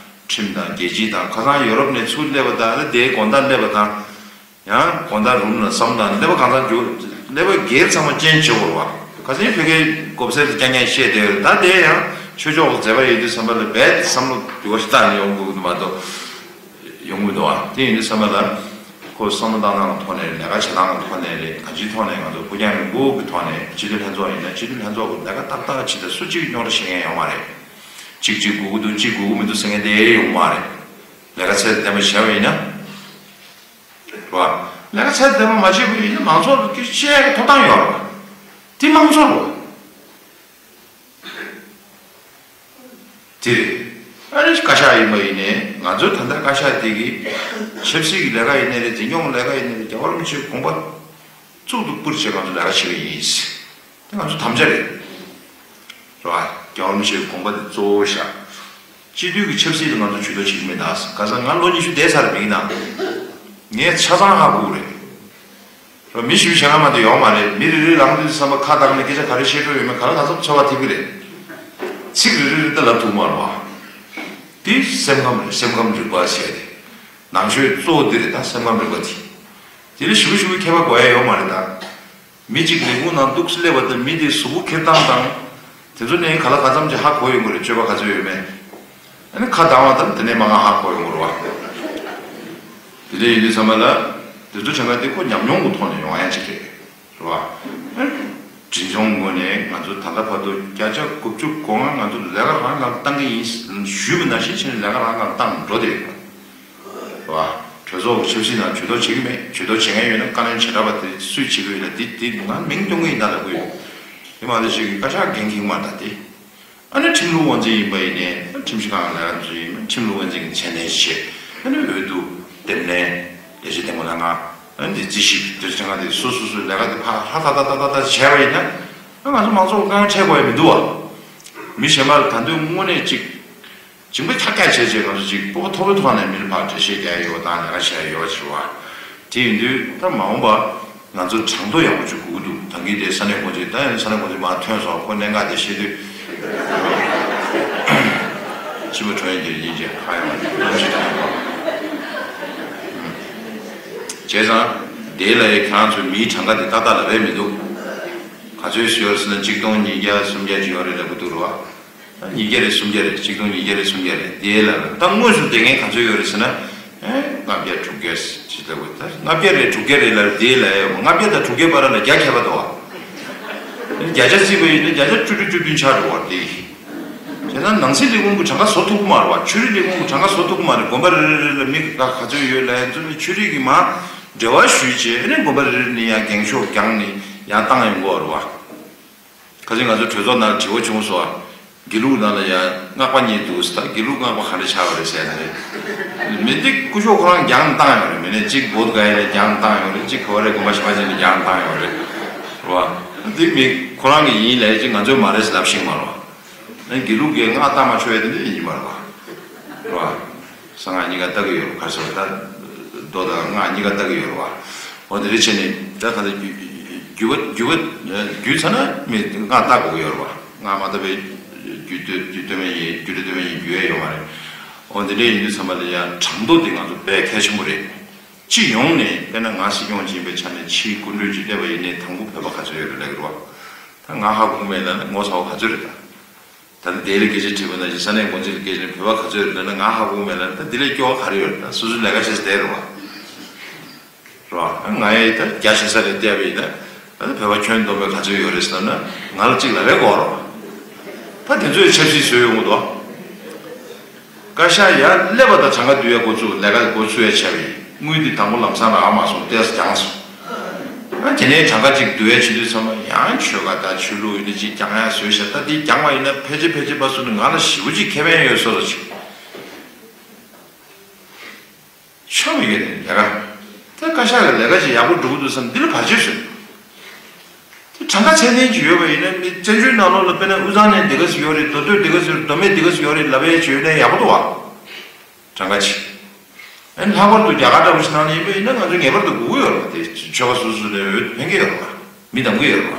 ཁྲིམས་དང་རྒྱལ་སྤྱི་དང་། ཁ་སང་ཡོ་རོབ་ནས་ཚུར་སླེབས་པ་དང་། ཨ་ནི་དེའི་དགོང་དག་སླེབས་པ་དང་། ཡང་དགོང་དག་རུམ་ལ་བསམ་དང་། ཀླད་པ་གང་ཚང་འགྱུར། ཀླད་པ་སྒེར་ཚང་མ་ཅན་བྱེད་དགོས་རེད་བ། ཁ་སང་ཕ་གིའི་གོ་སར་རྐྱང་རྐྱང་བཤད་བསྡད་ཡོད་རེད། ད་དེ་ཡང་ཆོས་ཕྱོགས་ཀྱི་མཛད་པ་ཡིན་དུས་ཙམ་པ་ལ་རྦད་བསམ་བློ་འགྱུར་བ་ཞིག་བཏང་ནས་ཡོང་དགོས་ཀྱི་འདུག་མ་གཏོགས། ཡོང་གི་འདུག་ཨ། དེ་ཡིན་དུས་ཙམ་པ་ལ། ཁོ་བསམ་བློ་བཏང་སྟངས་ཐོག་ནས། ལས་ཀ་བྱེད་སྟངས་ཐོག་ནས་རེད། གང་ཅིའི་ཐོག་ནས་ང་ཚོ་ཕུགས་རྒྱང་རིང་པོ་གི་ཐོག་ནས། སྤྱི་འཐུས་ལྷན་ཚོགས་ཡིན་ན། སྤྱི་འཐུས་ལྷན་ཚོགས་ཀྱི་ལས་ཀ་ཏག་ཏག་བྱེད་ད། སུ་གཅིག་རྙོག་དྲ་བཤད་མཁན་ཡོད་མ་རེད། གཅིག་གཅིག་དགོས་ཀྱི་འདུག་གཅིག་དགོས་ཀྱི་མི་འདུག་ཟེར་མཁན་དེ་ཡོད་མ་རེད། ལས་ཀ་ཚད་ལྡན་པ་བྱས་པ་ཡིན་ན། རེད་བ། ལས་ཀ་ཚད་ལྡན་པ་མ་བྱས་པ་ཡིན་ན་མང་ཚོགས་ལ་སྐད་ཆ་བཤད་ཡག་གི་ཐོབ་ཐང་ཡོད་རེད་བ། དེ་མང་ཚོགས་རེད་བ། དེ་རེད། ཨ་ནི་བཀའ་ཤག་ཡིན་པ་ཡིན་ནའི། ང་ཚོའི་ད་ལྟ་བཀའ་ཤག་དེ་གི་ཆབ་སྲིད་ཀྱི་ལས་ཀ་ཡིན་ནའི་རེད། འཛིན་སྐྱོང་གི་ལས་ཀ་ཡིན་ནའི་རེད། རྒྱལ་བ་རིན་པོ་ཆེའི་དགོངས་པ་གཙུག་ཏུ་བཀུར་བྱས་ང་ཚོ་ལས་ཀ་བྱེད་ཀྱི་ཡིན། དེ་ང་ཚོ་དམ་བཅའ་རེད། རེད་བ། རྒྱལ་བ་རིན་པོ་ཆེའི་དགོངས་པ་དེ་གཙོ་བོ་བཞག་སྤྱི་འཐུས་ཀྱི་ཆབ་སྲིད་ལ་ང་ཚོ་ཇུས་གཏོགས་བྱེད་ཀྱི་མེད་ད། ཁ་སང་ང་ལོ་ཉི་ཤུ་འདས་ཚར་བ་ཡིན་ན། ངས་ཆ་ཚང་ཧ་གོ་གི་རེད། མི་ཞིག་བྱེད་ང་མ་དེ་ཡོང་མ་རེད། མི་རེ་རེ་ལངས་དུས་བསམ་པ་ཁ་བཏང་ནས་སྐད་ཆ་ག་རེ་བཤད་འགྲོ་ཡོད་མེད་ག་ལ་ག་ཚོད་ཚོར་བ་ཐེབས་ཀྱི་རེད། ཚིག་རེ་རེ་རེ་ད་ལབ་ཐུབ་མ་རེད་བ། དེ་སེམས་ཁམས་རེད། སེམས་ཁམས་རིག་པ་ཟེར་དེ། ནང་ཆོས་གཙོ་བོ་འདི་རེད་ད། སེམས་ཁམས་རིག་པ་དེ། དེ་ལས་ཞུ་ཞུ་ཁྱད་པར་གོ་ཡ་ཡོད་མ་རེད་ད། མི་གཅིག་ལས་ཁུངས་ནང་འདུག་སླེབས་པ་དང་མི་དེ་གཟུགས་པོ་འཁྱེར་སྟངས་དང་། དེ་ཚོ་ནས་ག་ལ་ག་ཙམ་གྱི་ཧ་གོ་ཡོང་གི་རེད། སྤྱོད་པ་ག་ཚོད་ཡོད་མེད། ཨ་ནི་ཁ་གདངས་པ་དང་དེ་ནས་མ་ང་ཧ་གོ་ཡོང་གི་རེད་བ། དེ་འདྲ་ཡིན་དུས་ཚང་མ་ལ་དེ་ཚོ་དྲན་པ་དེ་ཁོ་ཉམས་མྱོང་གི་ཐོག་ནས་ཡོང་ཡ་ཅིག་རེད། རེད་བ། ཨ་ནི་འབྲིང་ཆུང་ངོས་ནས་ང་ཚོ་ད་ལྟ་བར་དུ་བརྒྱ་ཆ་དགུ་བཅུ་གོ་ལྔ་ང་ཚོ་ལས་ཀ་རང་སྒང་བཏང་གི་ཡིན་ཞུས་པ་ནང་བཞིན་བྱས་ནས་ལས་ཀ་རང་སྒང་བཏང་འགྲོ་བསྡད་ཡོད། རེད་བ། གྲོས་ཚོགས་ཀྱི་ཆབ་སྲིད་ནང་ཇུས་གཏོགས་བྱེད་ཀྱི་མེད། ཇུས་གཏོགས་བྱེད་མཁན་ཡོད་ན་བཀའ་བློན་བྱེ་བྲག་པ་དེ་སུས་བྱེད་ཀྱི་ཡོད་ན་དེ་དེ་ང་མིང་སྟོན་གྱི་ཡིན་ད་ལབ་ཀྱི་ཡོད། དེ་མ་གཏོགས་ཅིག་བཀའ་ཤག་འགན་འཁྱེར་མ་ད་དེ། ཨ་ནི་ཁྲིམས་ལུགས་དབང་འཛིན་ཡིན་པ་ཡིན་ནའི་ཁྲིམས་ཞིབ་ཁང་ལ་ཡང་འཛུལ་ཡིན་ན་ཁྲིམས་ལུགས་དབང་འཛིན་གྱི་མཚན་གནས་བྱེད། ཨ་ནི་འོས་བསྡུ་འདེམས་ལྷན་ལས་བྱེད་འདེམས་ངོ་ལ་ང་ཨ་ནི་འདི་རྩིས་ཞིབ་དེ་ཚོ་ང་དེ་སོ་སོ་སོའི་ལས་ཀ་དེ་ཕར་ཧ་ད་ད་ད་ད་ད་བྱས་པ་ཡིན་ན་ཨ་ང་ཚོ་མང་ཚོགས་དཀའ་ངལ་འཕྲད་དགོས་ཡ་མི་འདུག་བ། མི་གཞན་པ་ལ་ད་དུང་དངོས་གནས་ཅིག་སྦྱིན་པ་ཁྱག་ཁྱག་བྱས་བྱས་ང་ཚོ་ཅིག་སྤོབས་པ་མཐོ་པོའི་ཐོག་ནས་མི་ལ་ཕར་འགྲེལ་བཤད་རྒྱག་ཡ་ཡོད་པ་དང་ལས་ཀ་བྱེད་ཡ་ཡོད་པ་ཅིག་རེད་བ། དེ་ཡིན་དུས་ད་མ་འོངས་པ་ང་ཚོ་གྲངས་ཐོ་ཡག་པོ་ཅིག་དགོས་ཀྱི་འདུག་ད་གིན་དེ་ས་གནས་འགོ་འཛིན་ད་ཡང་ས་གནས་འགོ་འཛིན་མར་ཐོན་སོང་། ཁོ་གནད་འགག་དེ་བཤད་དུས་སྤྱི་པ་གྲོངས་ཡིན་གྱི་ཡིན་གྱི་ཧ་ཡང་གནམ་གཤིས་དྲག་ཡོང་བ། བྱས་ཙང་དེ་ལ་ཡང་ཁྱེད་རང་ཚོའི་མིའི་གྲངས་ཀ་དེ་ཏག་ཏག་ལབ་ཡ་མི་འདུག་ག་ཚོད་ཡོད་རེད་ཟེར་ན་གཅིག་སྟོང་ཉིས་བརྒྱ་སུམ་བརྒྱ་ཅིག་ཡོད་རེད་ལབ་ཀྱི་འདུག་རེད་བ། ཉིས་བརྒྱ་རེད་སུམ་བརྒྱ་རེད། གཅིག་སྟོང་ཉིས་བརྒྱ་རེད་སུམ་བརྒྱ་རེད། དེ་ལ་ད་དངོས་སུ་བསྡད་མཁན་ག་ཚོད་ཡོད་རེད་ཟེར་ན། ཨེ་ལྔ་བརྒྱ་དྲུག་བརྒྱ་ཅིག་ལྟ་བུ་ད་ལྔ་བརྒྱ་རེད་དྲུག་བརྒྱ་རེད་ལབ་དེ་ལ་ཡ་ལྔ་བརྒྱ་དང་དྲུག་བརྒྱ་བར་ལ་བརྒྱ་ཁྱད་པར་འདུག་བ། བརྒྱ་ཆ་བརྩིས་པ་ཡིན་ན་བརྒྱ་ཆ་བཅུ་དྲུག་བཅུ་བདུན་ཆགས་འགྲོ་བ་རེད། དེ་ཡིན། བྱས་ན་ནང་སྲིད་ལས་ཁུངས་ཀྱི་གྲངས་ཀ་བཟོ་ཐུབ་ཀྱི་མ་རེད་བ། ཆོས་རིག་ལས་ཁུངས་ཀྱི་གྲངས་ཀ་བཟོ་ཐུབ་ཀྱི་མ་རེད། དགོན་པ་རེ་རེ་རེ་ལ་མི་ག་ག་ཚོད་ཡོད་ལབ་ཡ་ཚོ་ནི་ཆོས་རིག་གི་མ་འབྲེལ་བ་ཞུས་བྱས་ཨ་ནི་དགོན་པ་རེ་རེ་ནས་ཡང་འགེངས་ཤོག་བརྒྱངས་ནས་ཡང་བཏང་ཡོང་གི་ཡོད་རེད་བ། ཁ་སང་ང་ཚོ་གྲོས་ཚོགས་ནང་དྲི་བ་བྱུང་སོང་། དགེ་ལུགས་ནང་ལ་ཡང་སྔགས་པ་གཉིས་འདུག་ཟེར། ད་དགེ་ལུགས་སྔགས་པ་ག་འདྲ་ཆགས་པ་རེད་ཟེར་ནས། མི་འདི་སྐུ་ཞབས་ཁོ་རང་རྒྱང་བཏང་ཡོད་རེད། མི་ནས་གཅིག་བོད་ག་ཡ་ལ་རྒྱང་བཏང་ཡོད་རེད། གཅིག་ག་བ་རེད་དགོན་པ་གཞན་པ་ཅིག་ནས་རྒྱང་བཏང་ཡོད་རེད། རེད་བ། འདི་མི་ཁོ་རང་གི་ཡིན་ལས་ཅིག་ང་ཚོའི་མ་རེད་ཟེར་ལབ་ཤེས་མ་རེད་བ། ཨ་དགེ་ལུགས་ཀྱི་སྔགས་བཏང་མ་ཆོག་ཡ་དེ་འདྲ་ཡིན་གྱི་མ་རེད་བ། རེད་བ། གསང་སྔགས་གཉིས་ཀ་ལྟ་གི་ཡོད་རེད། ག་རེ་ཟེར་ད། མདོ་དང་སྔགས་གཉིས་ཀ་ལྟ་གི་ཡོད་རེད་བ། འོ་དེ་འདྲ་བྱས་ནས་ད་ག་ད་རྒྱུ་རྒྱུ་བ་རྒྱུ་བ་རྒྱུ་ཚ་ན་མི་སྔགས་ལྟ་དགོས་ཀྱི་ཡོད་རེད་བ། སྔགས་མ་ལྟ་བའི་རྒྱུ་སྟོད་རྒྱུ་སྟོད་མ་ཡིན་རྒྱུ་འབྲས་སྟོད་མ་ཡིན་རྒྱུ་ཡ་ཡོད་མ་རེད། འོ་དེ་འདྲ་ཡིན་དུས་ཚང་མ་ལ་ཡང་གྲངས་ཐོ་དེ་ང་ཚོ་དཔེ་གལ་ཆེན་པོ་རེད། སྤྱི་ཡོངས་ནས་དཔེར་ན་ང་སྲིད་སྐྱོང་ཅིག་ཡིན་པའི་ཆ་ནས་ཕྱིའི་སྐུ་མགྲོན་ཅིག་སླེབས་པ་ཡིན་ནའི་དང་པོ་བོད་པ་ག་ཚོད་ཡོད་རེད་ལབ་ཀྱི་རེད་བ། ད་ང་ཧ་གོ་མེད་ལབ་ན་ངོ་ཚ་བ་ག་ཚོད་རེད་ད། ད་ལྟ་དེ་ལ་སྐད་ཆ་དྲིས་པ་ནང་བཞིན་ས་གནས་འགོ་འཛིན་ལ་སྐད་ཆ་དྲིས་བོད་པ་ག་ཚོད་རེད་ལབ་ན་ང་ཧ་གོ་མེད་ལབ་ན་ད་འདི་ལས་སྐྱོ་བ་ག་རེ་ཡོད་རེད། ད་སོ་སོའི་ལས་ཀ་བྱས་ས་བསྡད་རེད་བ། རེད་བ། ང་ཡི་ད་རྒྱ་ཆེ་ས་ནས་བལྟས་པ་ཡིན་ན་ད་ལྟ་བོད་པ་ཁྱོན་བསྡོམས་པས་ག་ཚོད་ཡོད་རེད་ཟེར་ན་ང་ལ་གཅིག་ལབ་པའི་སྐོར་རེད་བ། ད་དེ་ཚོས་ཆབ་སྲིད་བཟོས་ཡོང་གི་འདུག་བཀའ་ཤག་ཡར་སླེབས་པ་དང་གྲངས་ཀ་བསྡུ་ཡ་འགོ་ཚུགས་ལས་ཀ་འགོ་ཚུགས་ཡ་བྱས་པ་ཡིན། དངུལ་འདི་དང་པོ་ལམ་སང་རག་མ་སོང་ཏོག་ཙམ་འགྱངས་སོང་། ཨ་དེ་ནས་གྲངས་ཀ་གཅིག་བསྡུ་ཡ་བྱེད་དུས་ཚང་མ་ཡང་ཆོལ་ཁ་དང་ཆོས་ལུགས་ཡིན་ན་གཅིག་འགྱངས་ཡ་བཟོས་ཤག་ད་འདི་འགྱངས་པ་ཡིན་ན་ཕལ་ཆེར་ཕལ་ཆེར་ཕར་ཚུར་ནས་ང་ལ་ཞེ་པོ་ཅིག་ཁེ་ཕན་ཡོད་བཟོ་འདྲ་ཅིག་ཆོ་མི་ཡོད་ནས་ལས་ཀ་ད་བཀའ་ཤག་གི་ལས་ཀ་ཅིག་ཡག་པོ་འགྲོ་གི་འདུག་བསམ་འདི་ལ་བར་ཆད་བཟོས། དེ་གྲངས་ཀ་ཚད་ལྡན་ཅིག་ཡོད་པ་ཡིན་ན་མི་བཙན་བྱོལ་ནང་ལོགས་ལ་དཔེར་ན་དབུས་གཙང་ནས་འདི་ག་ཟིག་ཡོད་རེད། མདོ་སྟོད་འདི་ག་ཟིག་ཡོད་རེད། མདོ་སྨད་འདི་ག་ཟིག་ཡོད་རེད་ལབ་ཡ་ཅིག་ཡོད་ན་ཡག་པོ་འདུག་བ། གྲངས་ཀ་ཅིག་ཨ་ནི་ལྷག་པར་དུ་རྒྱ་གར་འདྲ་བོ་ཞིག་ནང་ལ་ཡིན་པ་ཡིན་ན་ང་ཚོ་ངེས་པར་དུ་དགོས་ཀྱི་ཡོད་རེད་བ། དེ་ཆོལ་ཁ་སོ་སོ་ནས་འོས་འཕེན་གྱི་ཡོད་རེད་བ། མི་གདམ་གྱི་ཡོད་རེད་བ།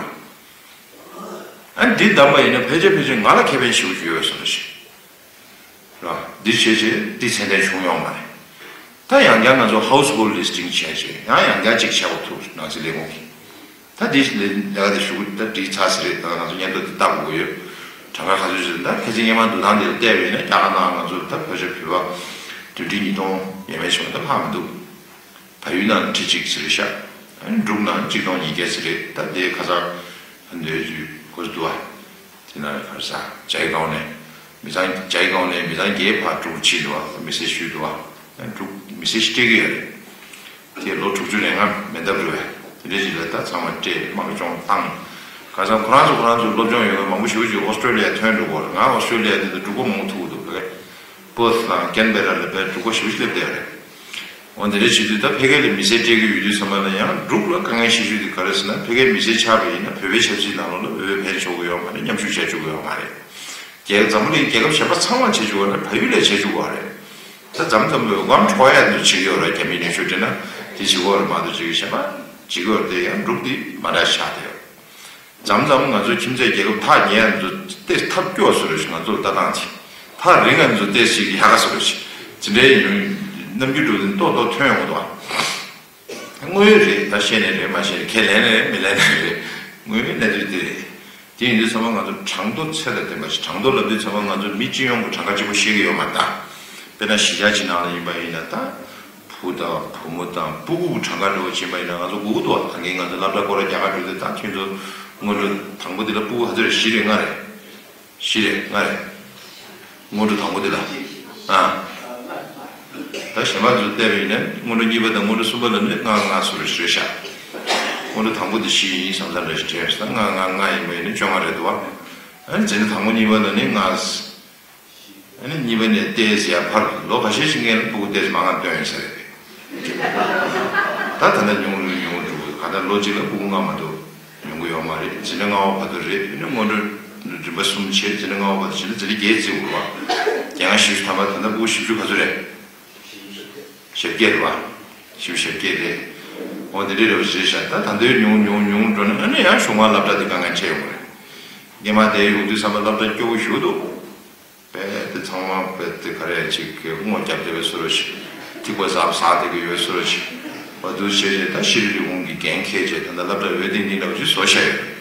ཨ་ནི་འདི་གདམ་པ་ཡིན་ན་ཕལ་ཆེར་ཕལ་ཆེར་ང་ལ་ཁེ་ཕན་ཞེ་པོ་ཅིག་ཡོད་བཟོ་འདྲ་ཞིག་ར། འདི་བྱས་བྱས་འདི་ཚད་ལྡན་བྱུང་ཡོང་མ་རེད། ད་ཡང་བསྐྱར་ང་ཚོ་ཧའུ་སི་ཧོལ་ཌི་ལི་སི་ཊིང་བྱས་བྱས་ཡང་ཡང་བསྐྱར་གཅིག་བྱས་པ་ཐུག་ནང་སྲིད་ལས་ཁུངས་ཀྱིས། ད་འདི་ལས་ལས་ཀ་དེ་ཞུ་གི་ད་འགྲིག་ཚར་ཟེར་རེད། ད་ང་ཚོ་སྙན་ཐོ་འདི་བལྟ་དགོས་ཀྱི་ཡོད། གྲངས་ཀ་ག་ཚོད་ཟེར་ད་ཕལ་ཆེར་སྔོན་མ་འདུག་སྟངས་འདི་ལ་བལྟས་པ་ཡིན་ན་རྒྱ་གར་ནང་ང་ཚོ་ད་བོད་ཆས་བོད་པ་བདུན་ཁྲི་ཉིས་སྟོང་ཡས་མས་བྱུང་ད་ལྷག་མི་འདུག་བལ་ཡུལ་ནང་ཁྲི་གཅིག་ཟེར་རེད་ཤག་འབྲུག་ནང་གཅིག་སྟོང་ཉིས་བརྒྱ་ཟེར་རེད། ད་དེ་ཁ་སང་འདོད་ཚུལ་གོ་འདུག་ཨ། དེ་ན་གར་ས་ཇའི་གའོ་ནས་མི་ཚང་ཇའི་གའོ་ནས་མི་ཚང་བརྒྱད་ཕར་འབྲུག་ཕྱིན་འདུག་བ། མི་སེར་ཞུས་འདུག་བ། འབྲུག་མི་སེར་སྤྲད་ཀྱི་ཡོད་རེད། དེ་ལོ་དྲུག་ཅུ་རེ་ལྔ་མེ་འདབས་རེད་བས། དེ་འདྲའི་ཞིག་ལ་ད་ཚང་མ་སྤྲད་དམག་སྦྱོང་བཏང་། གར་སང་ཁོ་རང་ཚོ་ཁོ་རང་ཚོའི་སློབ་སྦྱོང་ཡོད་མཁན་མང་པོ་ཞེ་པོ་ཅིག་ཨོ་སི་ཀྲོ་ལི་ཡ་ཐོན་འགྲོ་གི་ཡོད་རེད། ང་ཨོ་སི་ཀྲོ་ལི་ཡ་དེ་ཚོ་འབྲུག་པ་མང་པོ་ཐུག་འདུག་བས། པར་ཐི་དང་ཀེན་བེ་ར་ལ་བས་འབྲུག་པ་ཞེ་པོ་ཅིག་སླེབས་བསྡད་ཡོད་རེད། འོ་འདི་འདྲ་བྱེད་དུས་ད་ཕ་གི་ལ་མི་སེར་སྤྲད་ཀྱི་ཡོད་དུས་ཙམ་པ་ལ་ཡང་འབྲུག་ལ་དཀའ་ངལ་ཆེ་ཤོས་དེ་ག་རེ་ཟེར་ན་ཕ་གིའི་མི་སེར་ཆགས་པ་ཡིན་ན་བོད་པའི་ཆབ་སྲིད་ནང་ལོགས་ལ་འོས་འཕེན་ཆོག་གི་ཡོད་མ་རེད། མཉམ་ཞུགས་བྱ་ཆོག་གི་ཡོད་མ་རེད། རྒྱལ་འཛམ་བུ་གླིང་རྒྱལ་ཁབ་གཞན་པ་ཚང་མ་བྱེད་ཆོག་གི་རེད། བལ་ཡུལ་ལ་བྱེད་ཆོག་གི་རེད། ད་འཛམ་འཛམ་པོའི་འོས་འཕེན་འཕྲོག་ཡ་འདི་བྱེད་ཀྱི་ཡོད་རེད། རྒྱ་མིའི་ནུས་ཤུགས་སྤྲད་ན་དེ་བྱེད་ཀྱི་ཡོད་རེད་མ་གཏོགས་བྱེད་ཀྱི་གཞན་པ། བྱེད་དགོས་དེ་ཡང་འབྲུག་དེ་མ་འདྲ་ཆགས་བསྡད་ཡོད། མཚམས་མཚམས་ང་ཚོ་ཁྱིམ་མཚེས་རྒྱལ་ཁབ་ཐག་ཉེ་ཡ་ཚོ་ཏེ་ཐབས་སྐྱོ་བཟོ་རེ་ཞིག་ང་ཚོར་ལྟ་སྟངས་ཅིག་ཐག་རིང་ང་ཚོ་ཏེ་ཞིག་ཡག་ག་བཟོ་རེ་ཞིག་ཇི་འདྲའི་ཡོང་རྣམ་འགྱུར་འགྲོ་དེ་ཏོག་ཏོག་ཐོན་ཡོང་གི་འདུག་དངོས་ཡོད་རེད། ད་བཤད་ནའི་རེད། མ་བཤད་ནའི་ཁས་ལེན་ནའི་རེད། མི་ལེན་ནའི་རེད། དངོས་ཡོད་གནས་ཚུལ་དེ་རེད། དེ་ཡིན་དུས་ཚང་མ་ང་ཚོ་གྲངས་ཐོ་ཚད་དང་ལྡན་པ་ཞིག་གྲངས་ཐོ་ལབ་དུས་ཚང་མ་ང་ཚོ་མི་སྤྱི་ཡོངས་ཀྱི་གྲངས་ཀ་གཅིག་པོ་ཤེས་ཀྱི་ཡོད་མ་རེད་ད། དཔེར་ན་གཞིས་ཆགས་ཅིག་ནང་ལ་ཡིན་པ་ཡིན་ན་ད། བུ་དང་བུ་མོ་དང་སྤུ་གུ་གྲངས་ཀ་འདྲ་བོ་ཕྱིན་པ་ཡིན་ན་ང་ཚོ་སྒུག་གི་འདུག་ད་གིན་ང་ཚོ་སློབ་གྲྭ་སྐོར་ར་རྒྱག་ག་འགྲོ་དུས་ད་ཁྱོད་ཚོ་སྔོན་འགྲོ་དང་པོ་འདི་ལ་སྤུ་གུ་ག་ཚོད་རེད། བཞི་རེད། ལྔ་རེད། བཞི་རེད། ལྔ་རེད། སྔོན་འགྲོ་དང་པོ་འདི་ལ། ཨ། ད་གཞན་པ་ཚོ་བལྟས་པ་ཡིན་ན་སྔོན་འགྲོ་གཉིས་པ་དང་སྔོན་འགྲོ་གསུམ་པ་ལ་ནི་ལྔ་ལྔ་སུ་རེ་རེ་ཤག་སྔོན་འགྲོ་དང་པོ་འདི་བཞི་ཡིན་བསམ་བསམ་རེ་ཞིག་དྲན་སོང་། ལྔ་ལྔ་ལྔ་ཡིན་པ་ཡིན་ན་བཅོ་ལྔ་རེད་འདུག་བ། ཨ་ནི་འཛིན་གྲྭ་དང་པོ་གཉིས་པ་ལ་ནི་ལྔ། ཨ་ནི་གཉིས་པ་ནས་ཏོག་ཙམ་ཡར་འཕར། ལོ་ཁ་ཤས་ཤིག་སྔོན་ལ་སྤུ་གུ་ཏོག་ཙམ་མང་ང་བཏོན་ཡོད་ས་རེད། ད་ད་ལྟ་ཉུང་རུ་ཉུང་རུ་འགྲོ་གི་འདུག་གང་ལྟར་ལོ་གཅིག་ལ་སྤུ་གུ་ལྔ་མ་གཏོགས་ཡོང་གི་ཡོད་མ་རེད། འཛིན་གྲྭ་ལྔ་པ་བར་དུ་རེད། ཨ་ནི་སྔོན་འགྲོ་རིམ་པ་གསུམ་བྱས། འཛིན་གྲྭ་ལྔ་པ་བར་དུ་བྱས་ན་འཛིན་གྲྭ་བརྒྱད་བརྩི་དགོས་རེད་བ། བརྒྱད་ལྔ་བཞི་བཅུ་ཐམ་པ། ད་ལྟ་སྤུ་གུ་བཞི་བཅུ་ག་ཚོད་རེད། ཞེ་བརྒྱད་རེད་བ། བཞི་བཅུ་ཞེ་བརྒྱད་རེད། འོ་དེ་འདྲའི་རེ་བ་བྱས་ཤག་ད་ད་འདོད་ཉུང་ཉུང་ཉུང་འགྲོ་ན་ཨ་ནི་ཡང་གཞུང་མང་སློབ་གྲྭ་དེ་དཀའ་ངལ་འཕྲད་ཡོང་གི་རེད། སྔོན་མ་དེ་ཡོང་དུས་ཙམ་པ་སློབ་གྲྭ་སྐྱོ་བོ་ཞིག་འདུག་དཔེ་དེ་ཚང་མ་དཔེ་དེ་ག་རེ་ཅིག་གི་སྔོ་རྒྱབ་བསྡད་པའི་བཟོ་འདྲ་ཞིག་ཐིགས་པ་ཟབ་ཟ་བསྡད་ཀྱི་ཡོད་བཟོ་འདྲ་ཞིག་འོ་འདུག་བྱས་རྗེས་ད་ཤེས་རིག་རིག་གཞུང་གི་འགན་འཁྱེར་བྱས་ད་ལྟ་སློབ་གྲྭ་འོས་སྡེ་གཉིས་འདྲ་བོ་ཅིག་བཟོ་བཞག་ཡོད།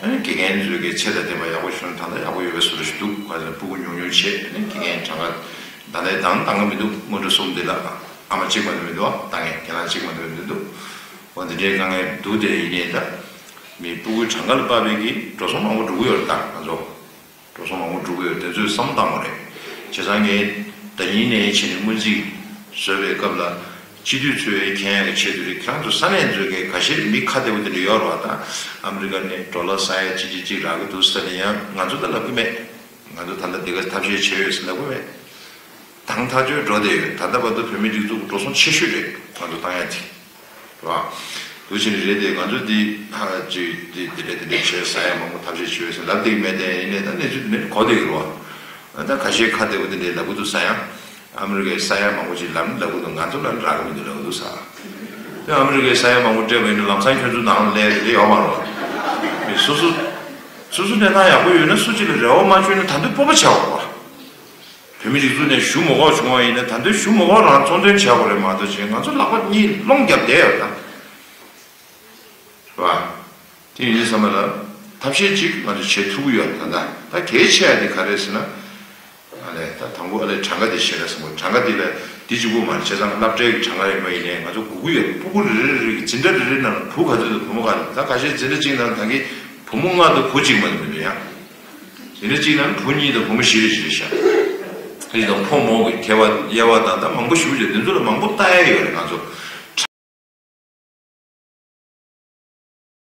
ཨ་ནི་དགེ་རྒན་ཚོས་ཀྱི་ཚད་དང་ལྡན་པ་ཡག་པོ་ཞིག་ད་ལྟ་ཡག་པོ་ཡོད་པའི་བཟོ་འདྲ་ཞིག་འདུག་ག་ཚོད་སྤུ་གུ་ཉུང་ཉུང་བྱས། ཨ་ནི་དགེ་རྒན་གྲངས་ཀ་ད་ལྟ་འདང་འདང་གི་མི་འདུག་སྔོན་འགྲོ་གསུམ་དེ་ལ་ཨ་མ་གཅིག་མ་གཏོགས་མི་འདུག་ད་ངས་ཁྱེད་རང་གཅིག་མ་གཏོགས་མི་འདུག་འོ་འདི་འདྲའི་དཀའ་ངལ་འདུག་དེ་ཡིན་ནའི་ད་མི་སྤུ་གུའི་གྲངས་ཀ་ལ་དཔག་པའི་གི་འགྲོ་སོང་མང་པོ་འགྲོ་གི་ཡོད་རེད། ད་ང་ཚོ་འགྲོ་སོང་མང་པོ་འགྲོ་གི་ཡོད། དེ་ཚོས་བསམ་བློ་བཏང་དགོས་རེད། བྱས་ཙང་ངས་ད་ཡིན་ནའི་ཕྱི་ནས་སྔོན་རྩིས་བཟོས་པའི་སྐབས་ལ་སྤྱི་འཐུས་ཚོས་མཁྱེན་ཡག་གི་ཆེད་དུ་རེད། ཁྱེད་རང་ཚོ་ས་གནས་ཚོའི་གི་ཁ་ཤས་མི་ཁ་བདེ་པོ་དེ་འདྲ་ཡོད་རེད་བ། ད་ཨ་མི་རི་ཀ་ནས་ཌོ་ལར་ས་ཡ་གཅིག་གཅིག་གཅིག་རག་གི་འདུག་ཟེར་ནས་ཡང་ང་ཚོ་ད་ལབ་གི་མེད། ང་ཚོ་ད་ལྟ་འདི་ག་ཐབས་ཤེས་བྱས་ཡོད་ཟེར་ལབ་གི་མེད། དང་ཐག་ཆོད་འགྲོ་བསྡད་ཡོད། ད་ལྟ་བར་དུ་བོད་མི་སྒྲིག་འཛུགས་འགྲོ་སོང་ཆེ་ཤོས་རེད་ང་ཚོ་བཏང་ཡ་དེ། རེད་བ། འདུག་བྱས་ནས་རེད་དེ་ང་ཚོ་འདི་ཧ་ཅིག་འདི་འདི་འདྲ་འདི་འདྲ་བྱས་ས་ཡ་མང་པོ་ཐབས་ཤེས་བྱས་ཡོད་ཟེར་ལབ་བསྡད་ཀྱི་མེད་དེ། ཡིན་ནའི་ད་གནས་ཚུལ་འདི་འདྲ་གོ་བསྡད་ཀྱི་རེད་བ། ད་ཁ་ཤས་ཁ་བདེ་པོ་འདི་འདྲ་ལབ་གི་འདུག་ས་ཡ། ཨ་མི་རི་ཀའི་ས་ཡ་མང་པོ་ཅིག་ལབ་ན་ལབ་གི་འདུག་ང་ཚོ་ལ་རག་གི་མི་འདུག་ལབ་གི་འདུག་ས། དེ་ཨ་མི་རི་ཀའི་ས་ཡ་མང་པོ་སྤྲད་པ་ཡིན་ན་ལམ་སང་ཁྱོད་ཚོ་ནང་ལ་སླེབས་ཡོད་མ་རེད་བ། མི་སོ་སོ་སོ་སོ་གནས་སྟངས་ཡག་པོ་ཡོད་ན་སུ་གཅིག་ལ་རེ་བ་མ་བཅོལ་ན་ད་དུང་སྤོབས་པ་ཆགས་པ་རེད་བ། བོད་མི་སྒྲིག་འཛུགས་ནས་ཞུ་མ་དགོས་བྱུང་བ་ཡིན་ན་ད་དུང་ཞུ་མ་དགོས་རང་ཚོང་དོན་བྱེད་དགོས་རེད་མ་གཏོགས་ཅིག་ང་ཚོ་ལག་པ་གཉིས་སློང་རྒྱབ་བསྡད་ཡོད་ད། རེད་བ། དེ་ཡིན་དུས་ཙམ་པ་ལ་ཐབས་ཤེས་ཅིག་ང་ཚོ་བྱེད་ཐུབ་ཀྱི་ཡོད། ད་ད་ད་གལ་ཆེ་ཡ་དེ་ག་རེ་ཟེར་ན། ཨ་ལས་ད་དང་པོ་ཨ་ལས་གྲངས་ཀ་དེ་བཤད་ན་བསམ་གྱི། གྲངས་ཀ་དེ་ལ་དེ་གཅིག་པུ་མ་རེད། བྱས་ཙང་སློབ་གྲྭའི་གི་གྲངས་ཀ་ཡིན་པ་ཡིན་ནའི་ང་ཚོ་སྒུག་གི་ཡོད། སྤུ་གུ་རེ་རེ་རེ་གི་འཛིན་གྲྭ་རེ་རེ་ནང་ལ་བུ་ག་ཚོད་དང་བུ་མོ་ག་ཚོད། ད་ཁ་ཤས་འཛིན་གྲྭ་གཅིག་ནང་ད་གིན་བུ་མོ་ལྔ་དང་བུ་གཅིག་མ་གཏོགས་མི་འདུག་ཡ། དེ་འདྲ་གཅིག་ན་བུ་གཉིས་དང་བུ་མོ་བཞི་རེ་བཞི་རེ་ཤག་དེ་དང་ཕོ་མོ་གི་ཁྱད་པར་དབྱེ་བ་དང་ད་མང་པོ་ཞེ་པོ་ཅིག་འདི་ཚོ་ལ་མང་པོ་ལྟ་ཡ་ཡོད་རེད་ང་ཚོ།